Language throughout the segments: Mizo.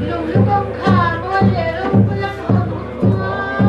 Lung kawngkhar mawi leh ropui an awm chuan.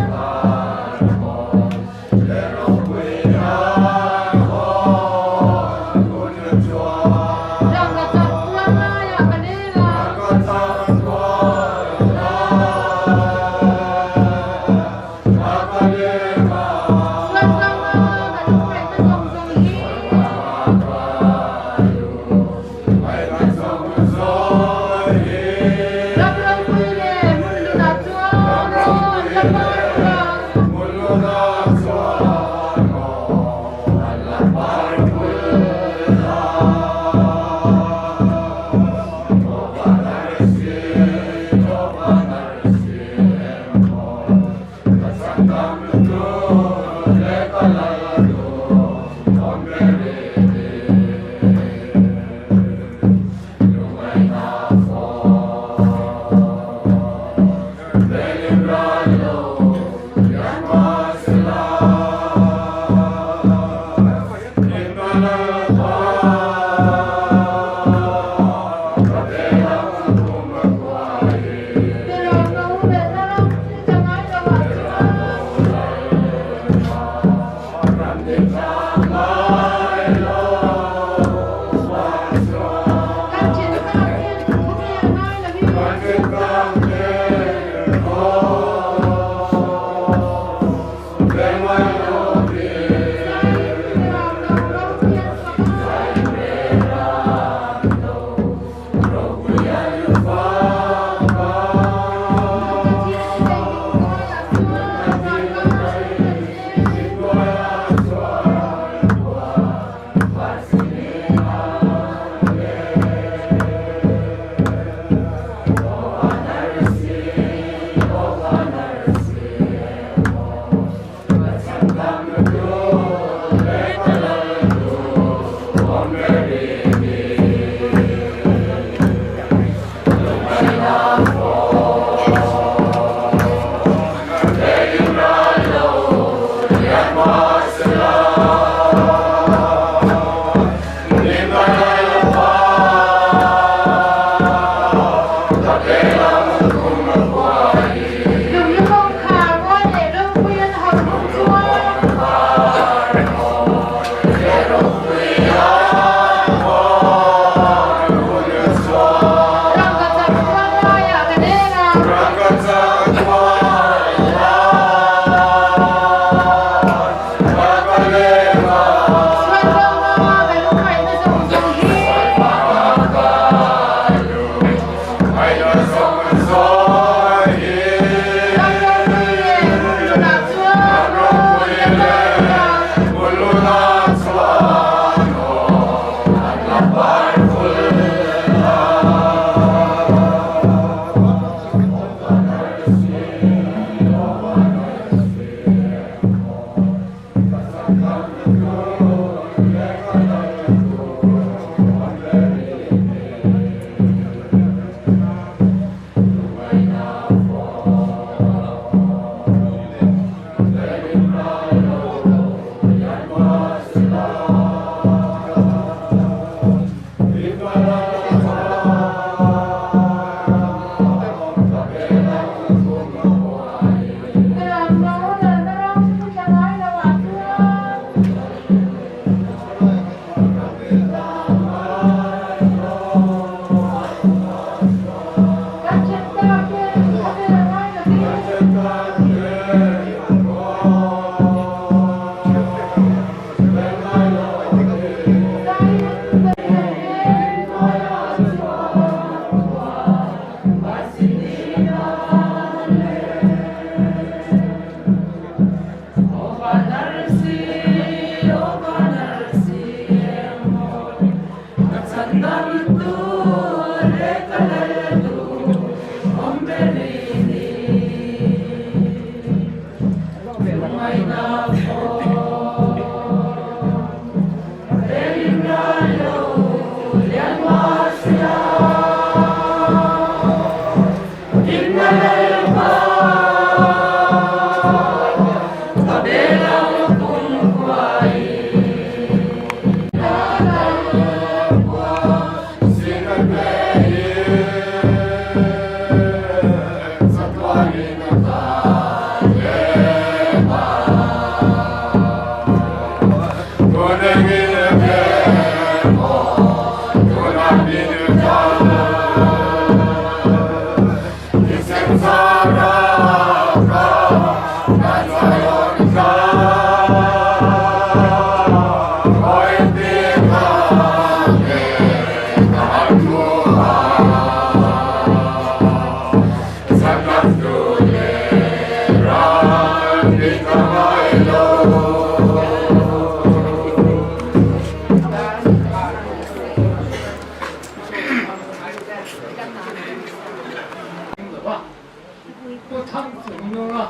Pu Thangchungnunga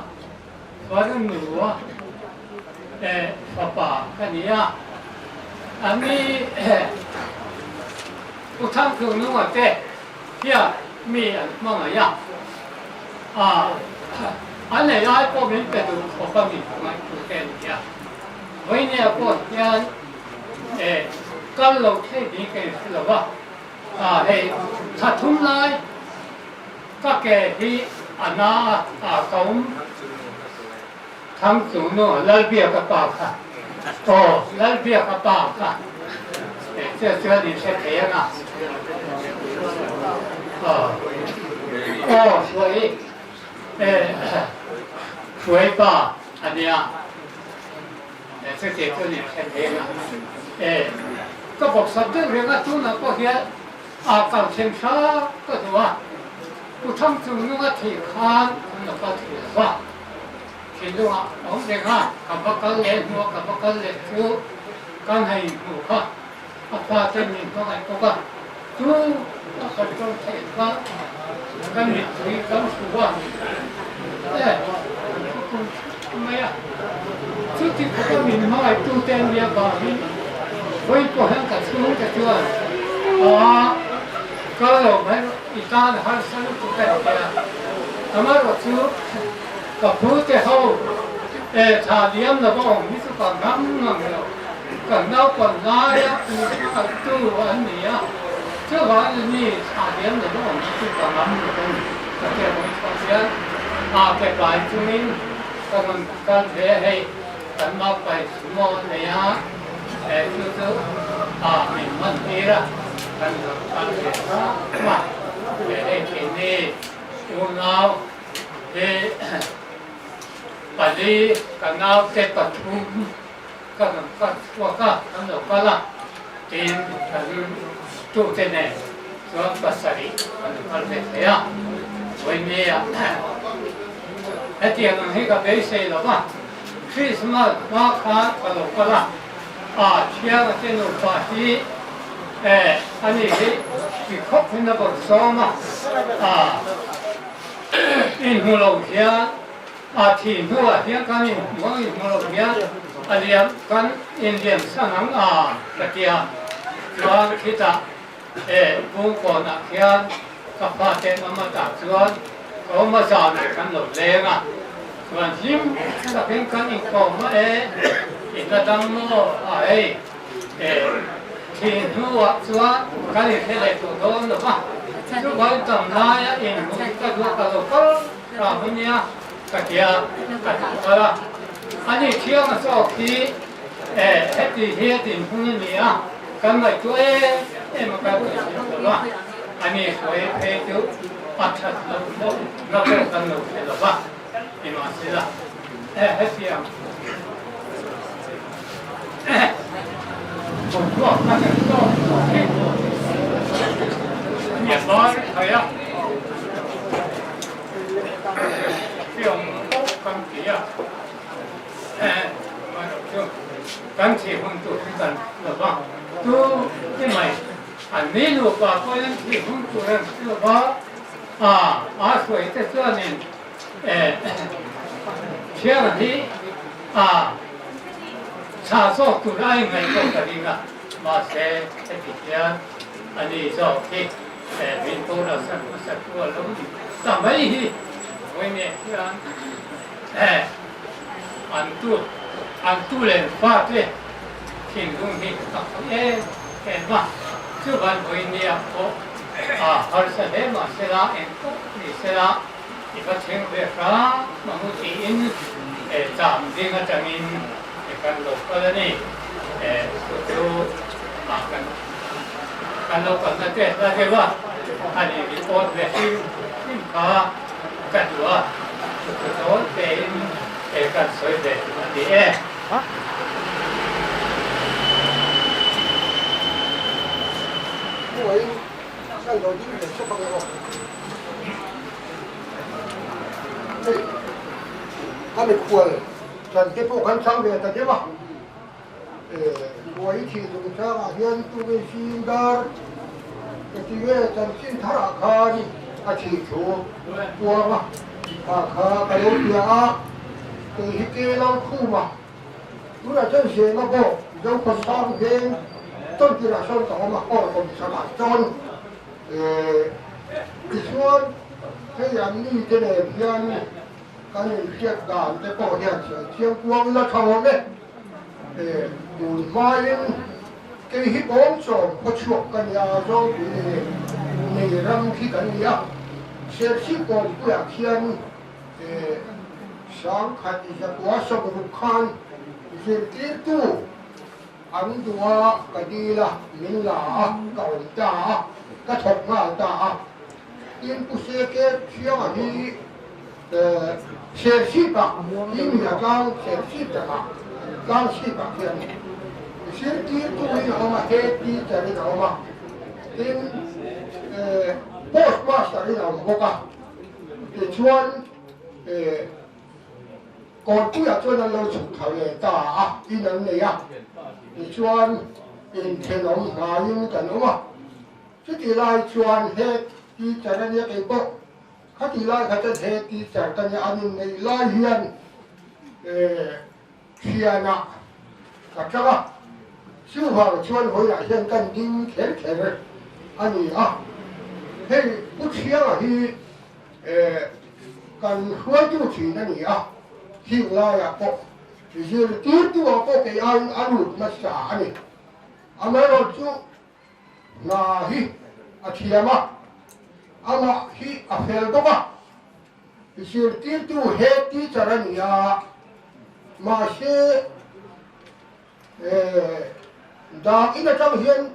farnu. a, fapa ka ni a, an ni Pu Thangthungnunga te hian mi an hmangaih a, an ei lai pawh min pe duh khawp a min hmangaih tu te a ni a, Vawinia pawh hian kal lo thei bik a inhre lo va, hei thla thum lai ka ke hi a na a, ka awm Thangchungnu Lalbiaka pa kha aw Lalbiaka pa kha chu chuan in hre thei ang a aw aw hruai hruai pa a nia chuti chuan in hre thei ang a ka bawksak deuh reng a tunah pawh hian a kal thleng hra ka duh a Pu Thangchungnunga thih khan an lo kal thei lo va. Thinlungah a awm reng a, ka va kal leh hnuah ka va kal leh chu kan han inhmuh kha a fate min hmangaih bawk a, chu a control theih kha kan mittui kan hru a, e kan thu kum thut mai a, chuti khawpa min hmangaihtute an nia vangin vawiin pawh hian ka chhungte chuan a kal lo mai rawh i tan harsa lutuk a ni a, amaherawh chu Ka pute ho e tha liam lo va awm hi chu ka ngam ngang lo, kan naupan laia inhmangaihtu an ni a, chuvangin ni tha liam lo va awm hi chu ka ngam lo a ni. Ka ke hawi chhuah hian a ke pai chungin ka rawn kal ve a, hei kan maupai sumo a nei a, he chu chu a min man tir a, kan rawn kal ve hram a, hei keini unau He pali ka naute pathum ka rawn kal chhuak a, kan lo kal a, tin kan tute nen chuan pasarih kan lo kal ve thei a, Vawinia hetiang ang hi ka beisei lo va, Christmas hma khan ka lo kal a, a thianga te nupa hi ani hi ti khawp in a rawn sawm a, Inhmu lo hian a thih hnuah hian kan inhmu ang, inhmu lo hian a liam kan inliam san ang a ka ti a, chuan khitah e Bungkawnah khian ka fate an awm atah chuan ka awm a zanah kan lo leng a, chuan hlim takin kan inkawm a e in la dang maw a hei e thih hnuah chuan kan inhre leh tawh dawn lo va, chuvangin tam laia inhmuh hi ka duh ka lo kal hram a nia ka tia ka duh kal a, ani thiang a zawk hi e heti hi a dinhmun a ni a, kan ngaihtuah em em a kan ngaihtuah lo va, ani hruai phei chu a that loh loh na pawh kan lo hre lo va, nimahsela e hetiang. A tha zawk tur a ingaih pawh ka ring a, mahse heti hian a ni zawk hi min boral sak hmasa tu a lo ni ta mai hi vawiin hian an tu an tu leh fate thinlung hi a khawih em em a, chuvan vawiin pawh a harsa hle mahsela engpawh ni sela I va thleng ve hram ang u tiin cham ding atangin kan lo kal a ni. Chu chu kan lo kalna te hla deuh a, a ni report ve hrim hrim kha ka duh a, chu chu tawn tein kan sawi ve a ni e. Hei ka mikhual chan te pawh kan chang ve ta deuh a, buai thih chungchangah hian tunge Sindar ka ti nge chanchin tharah khan a thih thu puang a, kha kha ka lo bia a. Kei hi ke Lalkhuma, tunah chuan Zema bawk Zokhawsang veng tawntirah sawn ka awm a, aw kawmchhakah chuan tichuan hei an mi te nen hian kan inhriat dan te pawh hian sawi chiang kuang la tha awm e. Tun hmain kei hi bawngchawm khawchhuak ka nia, Zawngpui nei nei ram khi kan ni a, Serchhip kawnpuiah khian 1000 160 khan zirtirtu an duh a, ka dil a, min la a, ka awm ta a, ka thawk nghal ta a. Tin, Pu Seke Thianga hi Serchhipah, Imi a tlang Serchhip takah, tlang chhipah khian zirtirtu in a awm a, head teacher in a awm a, tin, post master in a awm bawk a. Tichuan, Kawnpuiah chuan an lo chhuk thla ve ta a, in an nei a. Tichuan, inthenawm hnaiin kan awm a. Chutih lai chuan he teacher a nia kei pawh, khatih lai kha chuan he teacher ka nia, an inneih lai hian thianah ka tang a. Chuvang chuan vawilah hian kan ding kher kher a ni a. Hei Pu Thianga hi kan hruaitu thin a ni a, hing laiah pawh zirtirtu ah pawh kei aiin a lut nasa a ni. Amaherawhchu hna hi a thiam a, amah hi a fel bawk a. Zirtirtu head teacher a ni a, mahse dak in atang hian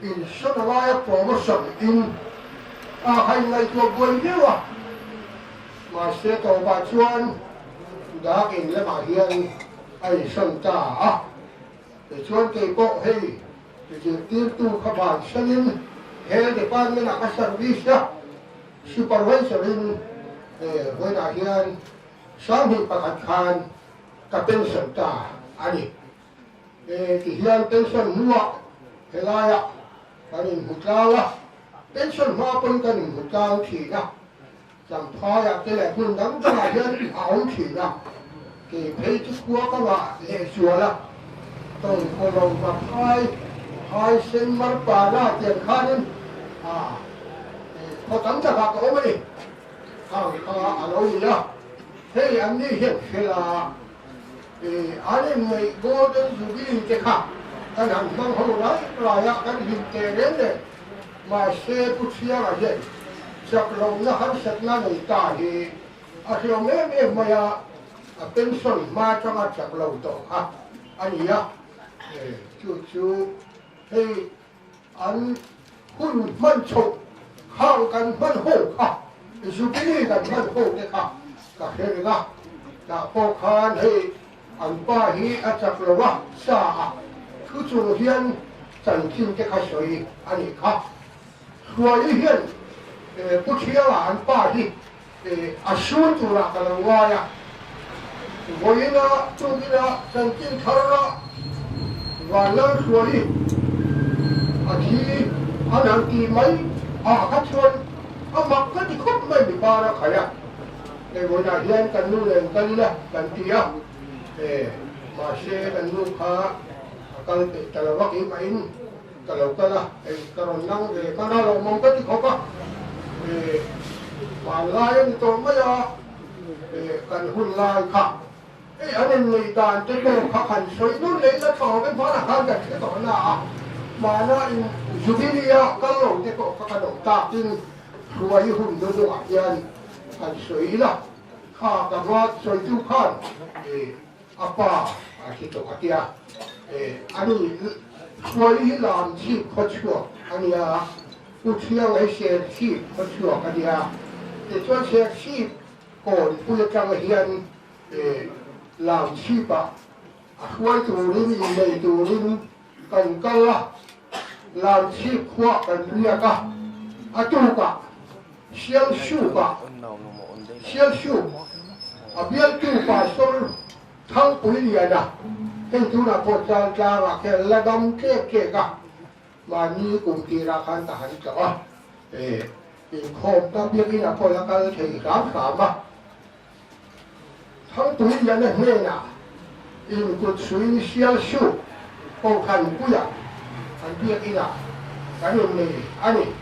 insawn a ngai a, promotion in a kha inngaihtuah buai viau a, mahse tawpah chuan dak in lamah hian a insawn ta a. Tichuan kei pawh hei zirtirtu kha bansanin he department ah ka service a, supervisor in vawiinah hian 21 khan ka pension ta a ni. Tihian pension hnuah helaiah kan inhmu tlang a, pension hma pawn kan inhmu tlang thin a, Champhaiah te leh hmun dang dangah hian a awm thin a, kei phei chu khua ka ngah lehzual a, tawngkaw lo va phai phai sen mar pana tiang khanin a khaw tam takah ka awm a ni. Khang kha a lo ni a, hei an ni hian hrilh a, an inneih Golden Jubilee te kha kan han hmang ho rai rai a, kan hlim teh reng reng. Mahse, Pu Thianga hian chak lohna harsatna nei ta hi a hriawm em em mai a, a pension hma atanga chak lo tawh kha a ni a. Chu chu hei an hun hman chhoh khang kan hman ho kha, Jubilee kan hman ho te kha ka hre reng a, tah pawh khan hei An pa hi a chak lo a, sa a thu chung hian chanchin te kha sawi a nih kha. Hruaii hian Pu Thianga an pa hi a sun turah ka lo ngai a, vawiina tukina chanchin thar a Vanlal Hruaii a thi an han ti mai ah kha chuan a mak ka ti khawp mai mi par a khaih a. Hei vawiinah hian kan nu nen kal ila kan ti a, mahse kan nu kha a kal peih ta lo a, keimahin ka lo kal a, hei ka rawn nang ve hman a, lawmawm ka ti khawp a, hmanlai a ni tawh mai a, kan hun lai kha hei an inneih dan te pawh kha han sawi nun leh ila tha awm e, hmanah khan kan hre tawh na a, hmana in Jubilee a kal lo te pawh kha kan awm takin hruai hun dawdawngah hian Kan sawi ila, kha ka va sawitu khan a pa a hre tawh a tia, ani hruai hi lam chhip khaw chhuak a nia, Pu Thiang hi ser chhip khaw chhuak a nia, tichuan ser chhip kawnpui atang hian lam chhipah a hruai turin innei turin kan kal a, lam chhip khuah kan riak a, a tukah Sialsukah, Sialsuk, a bialtu Pastor Thangpui Liana, hei tunah pawh chuan tlangah khian la dam tlek tlek a, mahni kum tirah khan ka han tlawh a, inkhawm ta biakinah pawh la kal thei hram hram a. Thangtuiliana hnenah inkut suin Sialsuk Kohhranpuia an biakinah kan innei a ni.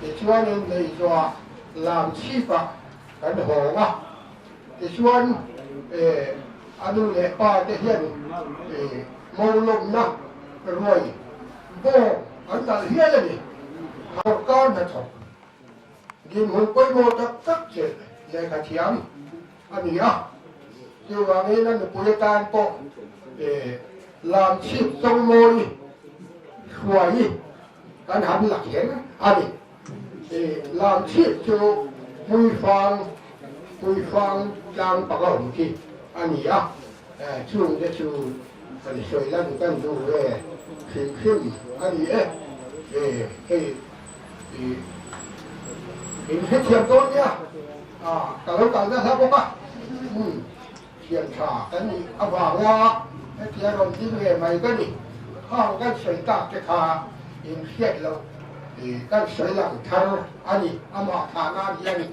Tichuan innei zawhah Lamchhipah kan hawng a. Tichuan a nu leh pa te hian Molawmna ruai bawng an talh hial a ni. Sorkar hnathawk dinhmun pawimawh tak tak che lehkha thiam a ni a, chuvangin a nupui atan pawh Lamchhip Chawngmawi hruai kan han la kher a ni. Lamchhip chu Puifang Puifang tlang panga awm khi a ni a, chungte chu kan sawi lan kan duh ve hrim hrim a ni e. Hei in hrethiam dawn nia, ka lo kal nasa bawk a, thian tha kan nih avanga hetia rawn ding ve mai ka ni. Khang kan sawi tak te kha in hriat loh kan sawi lang thar a ni, amah thah nan hian.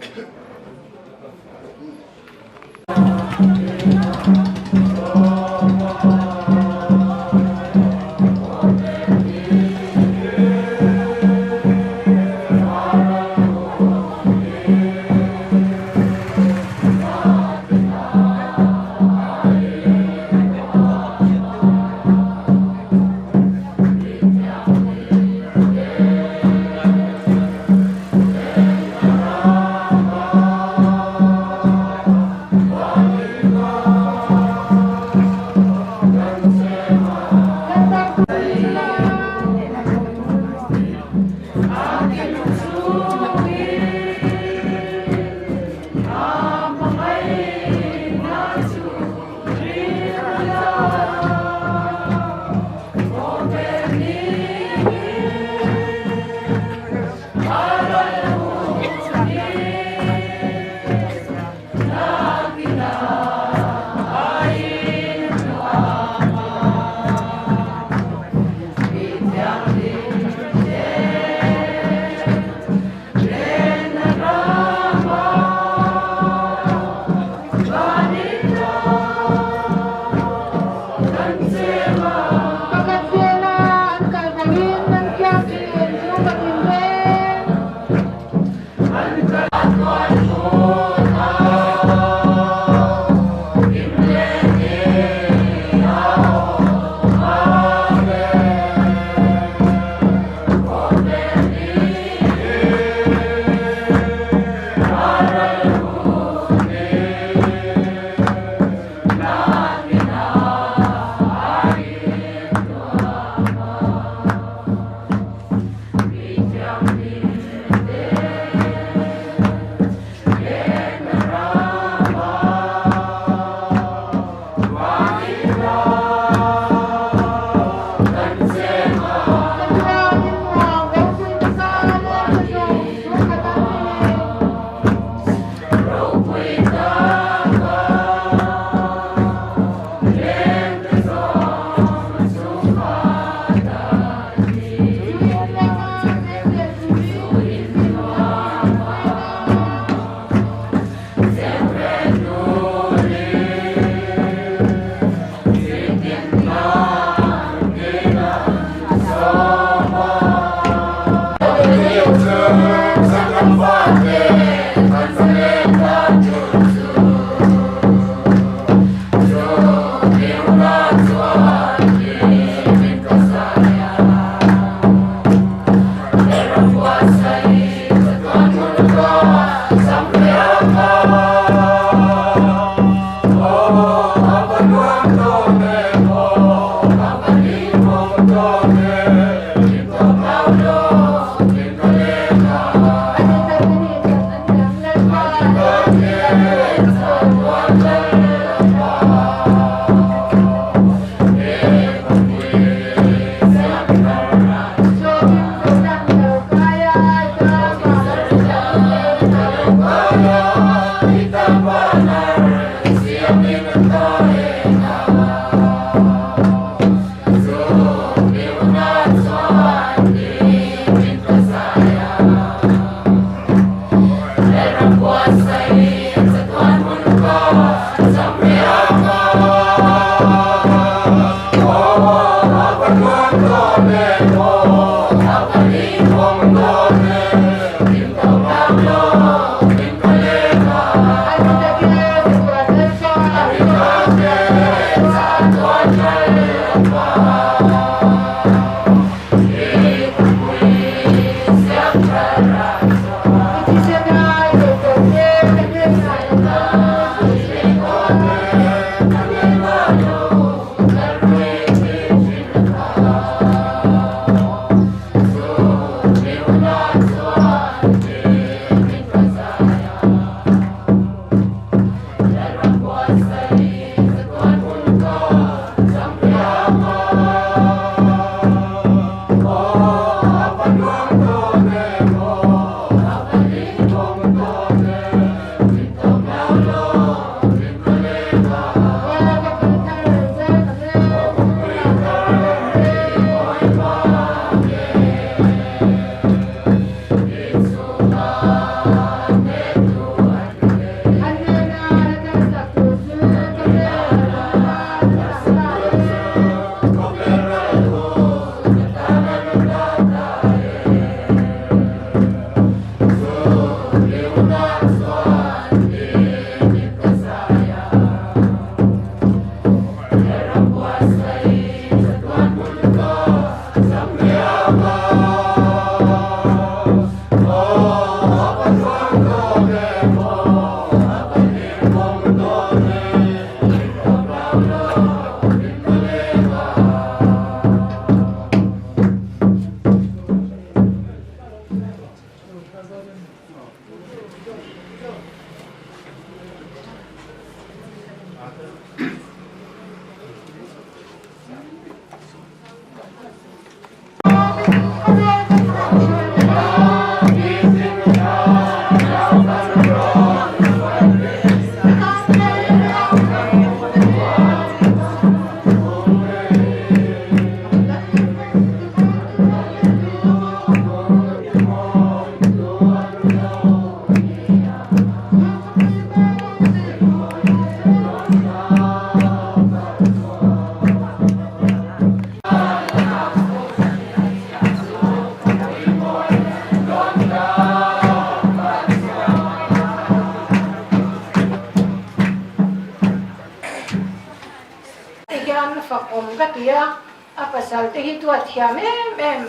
hian fakawm ka ti a, a pasal te hi tuat thiam em em,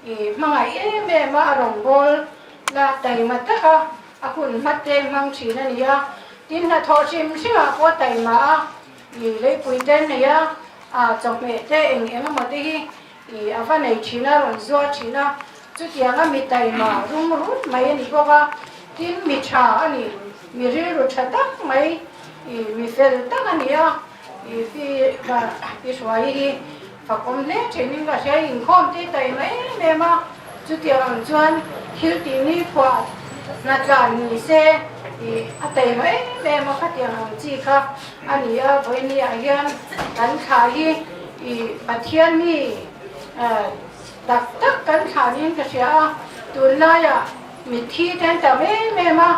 i hmangaih em em a, a rawngbâwl la taima tak a, a hun hmat te hmang thin a ni a. Tin, hnathawh hrim hrimah pawh taima a, i leipui te nei a, a chawhmeh te eng eng emaw te hi i a va nei thin a, rawn zuar thin a. Chutianga mi taima rum rut mai a ni bawk a, tin mi tha a ni, mi rilru tha tak mai, i mi fel tak a ni a, i pi va pi Hruaii hi fakawm hle thinin ka hria, inkhawm te taima em em a, chutiang ang chuan thil tih ni phuah hna tlan ni se i a taima em em a, khatiang ang chi kha a ni a, vawinia hian kan thla hi i Pathian mi Tak tak kan thlanin ka hria a, tunlaiah mitthi te an tam em em a,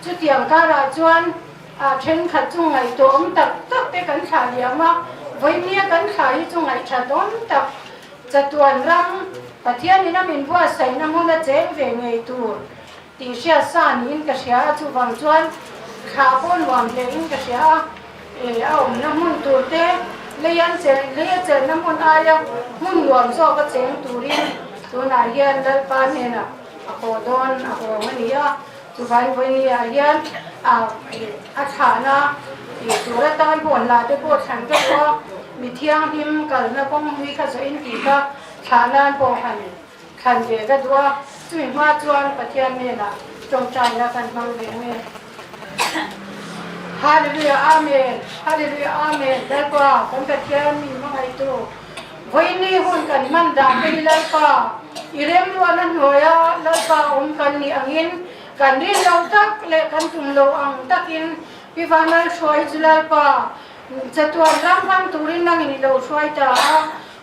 chutiang karah chuan ah thenkhat chu ngaihtuahawm tak tak te kan thlah liam a, vawinia kan thlah hi chu ngaihthat awm tak chatuan ram Pathianin a min buatsaihna hmun a cheng ve ngei tur tih hriat sa niin ka hria a, chuvang chuan thla pawh nuam hle in ka hria a, e a awmna hmun tur te lei an chelh lei a chelhna hmun aia hmun nuam zawk a cheng turin tunah hian Lalpa hnenah a haw dawn a hawng a ni a, chuvang vawinia hian a a thlahna tih tur atan pawh hla te pawh thlan teuh a, mi thianghlim kalna kawng hlui kha zawh in tih kha thlah nan pawh han Thlan ve ka duh a, chumi hma chuan Pathian hnenah tawngtaina kan hmang ve nge. Hallelujah Amen Hallelujah Amen Lalpa kan Pathian mi hmangaihtu vawiini hun kan hman dan te hi Lalpa i remruahna hnuaia Lalpa awm kan nih angin kan rin lo tak leh kan tum lo ang takin Pi Vanlal hruai chu Lalpa chatuan ram hmang turin nangin i lo hruai ta a.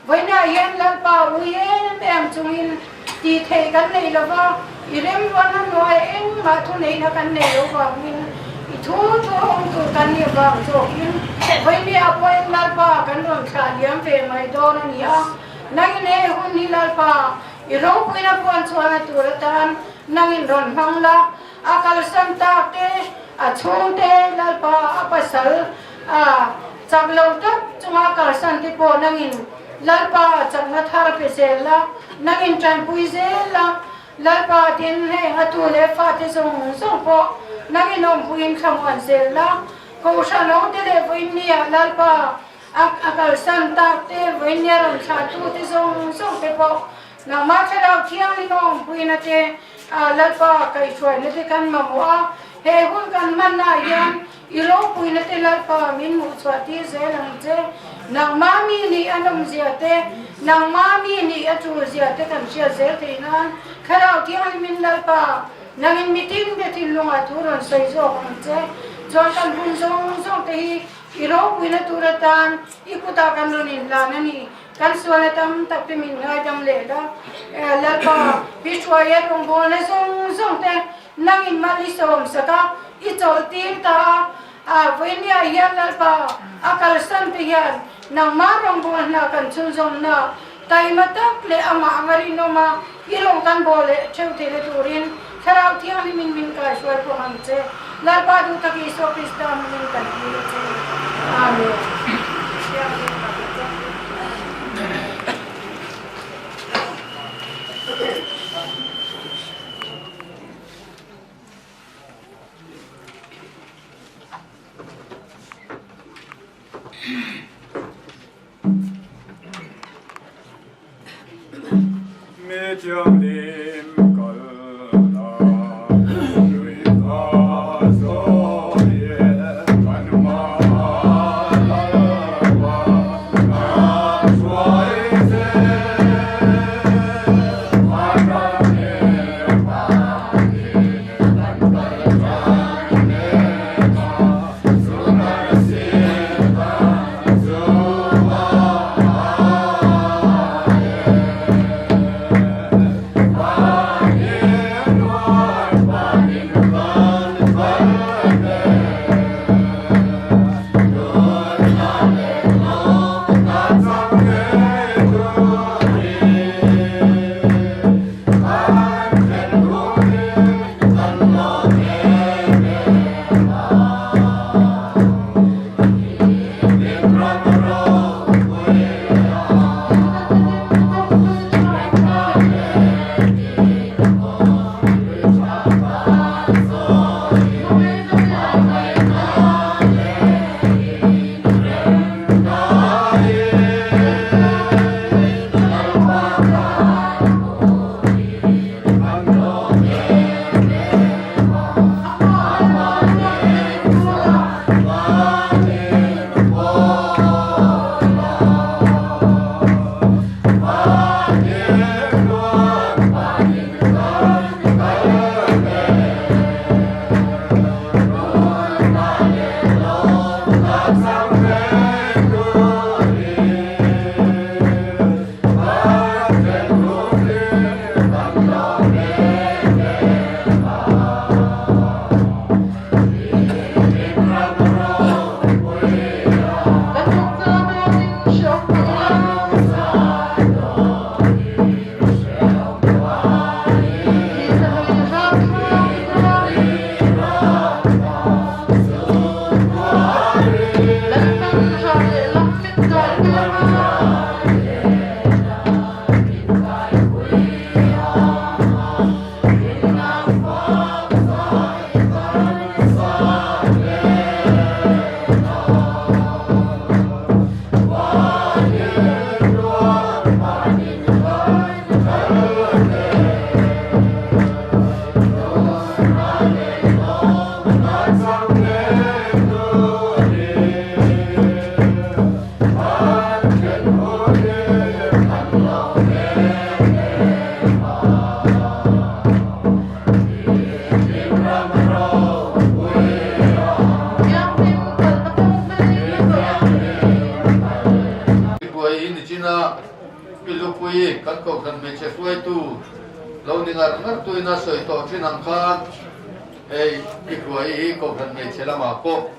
Vawiinah hian Lalpa ui em em chungin tih theih kan nei lo va, i remrualna hnuai engmah thuneihna kan nei lo vangin i thu thu awm tur kan nih vang zawkin vawiinah pawhin Lalpa kan rawn thlah liam ve mai dawn a ni a. Nangin he hun hi Lalpa i ropuina puan chhuahna tur atan nangin rawn hmang la, a kalsan tak te, a chhungte Lalpa a pasal a chak lo tak chunga kalsan te pawh nangin Lalpa chakna thar pe zel la, nangin tanpui zel la, Lalpa tin heng a tu leh fate zawng zawng pawh nangin awmpuiin thlamuan zel la, Kohhran ho te leh vawiinnia Lalpa a a kalsan tak te, vawiinnia rawn thlah tu te zawng zawng te pawh nangmah thlarau thianghlim a awmpuina te Lalpa kaihhruaina te kan mamawh a, he hun kan hmannaah hian I ropuina te Lalpa min hmuhchhuah tir zel ang che. Nangmah mi nih a nawmzia te, nangmah mi nih a tulzia te kan hriat zel theih nan Thlarau Thianghlimin Lalpa nangin mitin te thinlungah thu rawn sawi zawk ang che. Chuan kan hun zawng zawng te hi i ropuina tur atan i kutah kan rawn inhlan a ni. Kan sualna tam tak te min ngaidam leh la. Lalpa, i hruai e rawngbawlna zawng zawng te Nangin mal i sawmsak a, i chawlh tir ta a, a vawinia hian Lalpa a kalsan te hian nangmah rawngbâwl hna kan chhunzawmna taima tak leh amah anga rinawm a, i rawng kan bawl leh theuh theihna turin Thlarau Thianghlimin min kaihruai pawh ang che. Lalpa duh tak Isua Krista hmangin kan dil a che. Amen. Mi thianghlim kalna lui ka zawi e, kan hmaah Lalpa ka hruai che. Pi Lupuii kan kohhran hmeichhe hruaitu lo ni ngar ngar tuina sawi tawh thin ang khan hei Pi Hruaii hi kohhran hmeichhe lamah pawh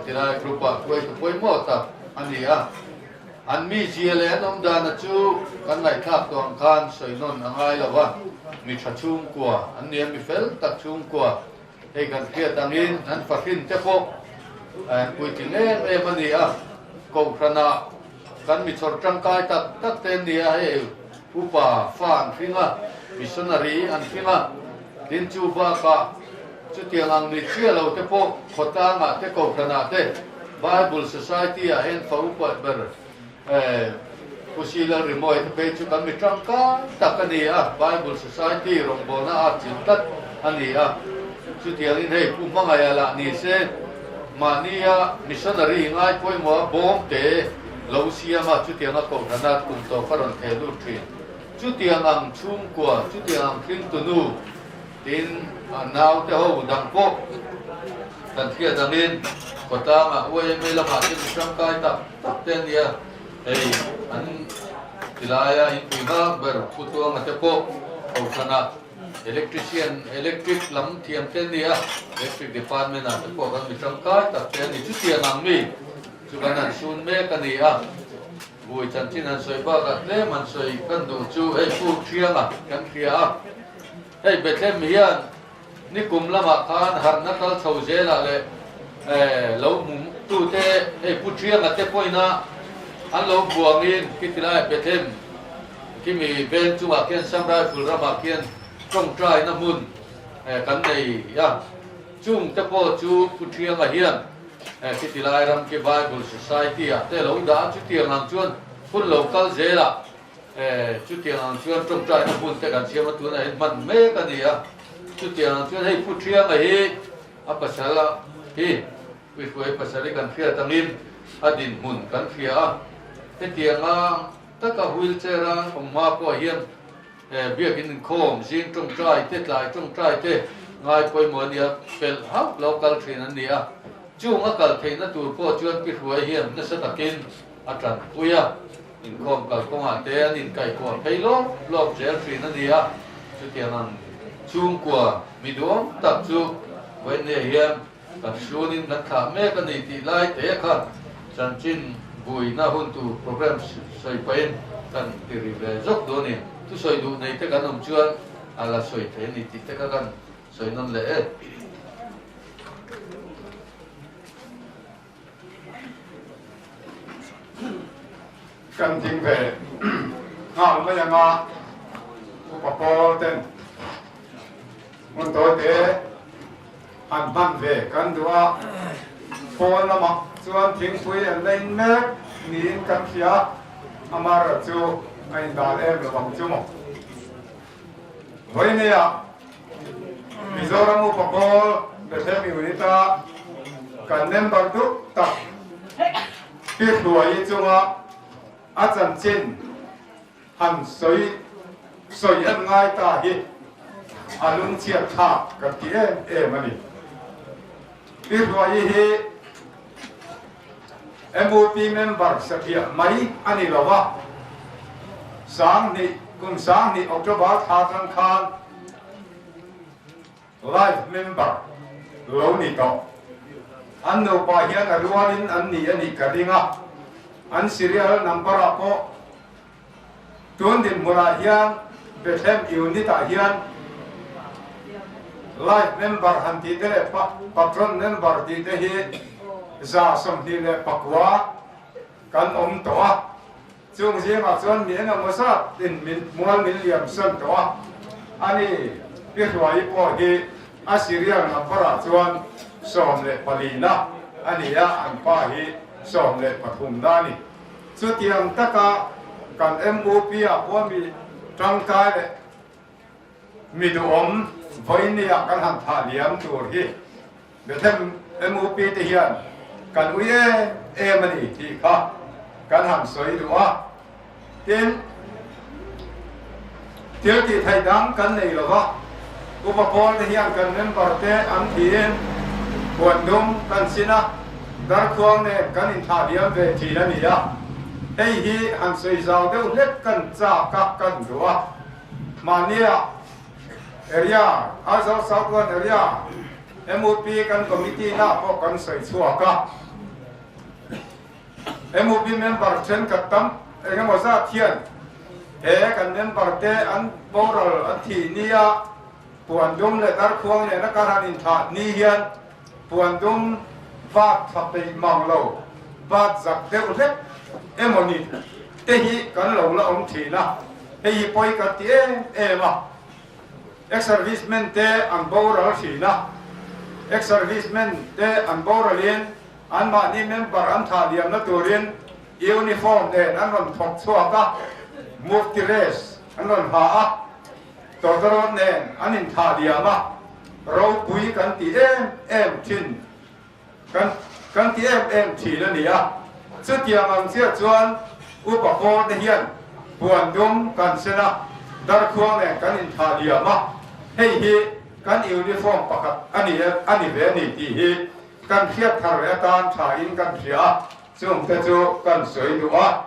tilai group ah hruaitu pawimawh tak a ni a. An mizia leh an awm dana chu kan ngaihthlak tawh ang khan sawi nawn a ngai lo a, mi tha chhungkua an ni a, mi fel tak chhungkua hei kan hriat angin an fahrin te pawh an puitling em em a ni a, kohhranah kan mi chhawr tangkai tak tak te an ni a, hei upa fa an hring a, missionary an hring a, tin chu bakah chutiang ang ni chiah lo te pawh khawtlangah te kohhranah te Bible Society ah hian fa upa ber Pu Sila Rimawi te phei chu kan mi tangkai tak a ni a, Bible Society rawngbawlna a chilh tlat a ni a. Chutiangin hei Pu Hmangaih lah ni se mahnia missionary ngai pawimawh a bawm te lo siam a, chutianga kohhrana kum tawk a rawn theh lut thin. Chutiang ang chhungkua, chutiang ang hringtunu tin a naute ho dang pawh kan hriat angin khawtlangah YMA lamah te mi tangkai tak tak te a nia. Hei an tilaia inpui nghak ber Pu Tuanga te pawh kohhranah electrician, electric lam thiam te a ni a, electric department ah te pawh kan mi tangkai tak te a ni. Chutiang ang mi chu kan han sun mek a ni a, vui chanchin han sawi bakah tlem han sawi kan duh chu hei Pu Thianga kan hria a, hei Bethlehem hian Nikum lamah khan harhna kal chho zelah leh lo hmu tute hei Pu Thianga te pawhin-a an lo buangin khitilai Bethlehem khimi veng chungah khian Sam Rifle ramah khian tawngtaina hmun kan nei a, chung te pawh chu Pu Thianga hian khitilai ram khi Bible Society-ah te lo dah a, chutiang ang chuan hun lo kal zelah Chutiang ang chuan tawngtaina hmun te kan siam a, tunah hian hman mek a ni a. Chutiang ang chuan hei Pu Thianga hi a pasal a hi Puihruai pasal hi kan hriat angin a dinhmun kan hria a. Hetianga taka wheel chair a awm hma pawh hian biakin inkhawm zing tawngtai te tlai tawngtai te ngai pawimawh a ni a, pelh hauh lo kal thin an ni a. Chung a kal theihna tur pawh chuan Pi Hruai hian nasa takin a tanpui a. Inkhawm kalkawngah te an inkaihkuah phei lawp lawp zel thin a ni a, chutiang ang chhungkua mi duhawm tak chu vawiinniah hian kan hrunin kan thlah mek a ni tih lai te kha chanchin buina hun tur programme sawi pahin kan ti ri ve zawk duh a ni. Thusawi duh nei te kan awm chuan a la sawi thei a ni tih te kha kan sawi nawn leh e. Kan ding ve nghal mai anga upa pawl ten hmun tawi te han hman ve kan duh a, pawn lamah chuan thingpui an la in mek niin kan hria a, amaherawhchu chu a indal em lo ang chu maw. Vawinia Mizoram upa pawl Bethlehem Unit a kan member duh tak Pi Hluaii chunga a chanchin han sawi sawi an ngai ta hi a lungchhiat thlak kan ti em em a ni. Pi Hluaii hi MUP member satliah mai a ni lo a, 2000 kum 2000 October thla atang khan Life member lo ni tawh. An nupa hian a rualin an ni a nih ka ring a, an serial number ah pawh Tun dinhmunah hian Bethlehem Unit ah hian Life member han tih te leh Patron member tih te hi 29 kan awm tawh a. Chung zingah chuan mi engemaw zat in min mual min liam san tawh a. Ani Pi Hruaii pawh hi a serial number ah chuan 14 na a ni a, an pa hi 13 na a ni. Chutiang taka kan MUP ah pawh mi tangkai leh mi duhawm vawinia kan han thah liam tur hi Bethlehem MUP te hian kan ui em em a ni tih kha kan han sawi duh a. Tin, thil tih theih dang kan nei lo va, Upa Pawl te hian kan member te an thiin huan dum kan sin a, darkhuang nen kan inthlah liam ve thin a ni a. Hei hi han sawi zau deuh hlek kan chak a, kan duh a. Mahnia area, Aizawl South One area, MUP kan committee na pawh kan sawi chhuak a. MUP member thenkhat tam eng emaw zat hian he kan member te an boral an thih nia puan dum leh darkhuang nena kar han inthah ni hian puan dum vat tha peih mang lo, vat zak deuh hlek emaw ni te hi kan lo la awm thin a, hei hi pawi kan ti em em a. Ex-servicemen te an boral thin a, ex-servicemen te an boralin Anmahni member an thah liamna turin uniform nen an rawn thawk chhuak a, mufti dress an rawn ha a, tawtawrawt nen an inthah liam a, ropui kan ti em em thin kan kan ti em em thin a ni a. Chutiang ang chiah chuan upa pawl te hian puan dum kan sen a, darkhuang nen kan inthah liam a, hei hi kan uniform pakhat a ni a ni ve a ni tih hi Kan hriat thar leh atan tha in kan hria a, chung te chu kan sawi duh a.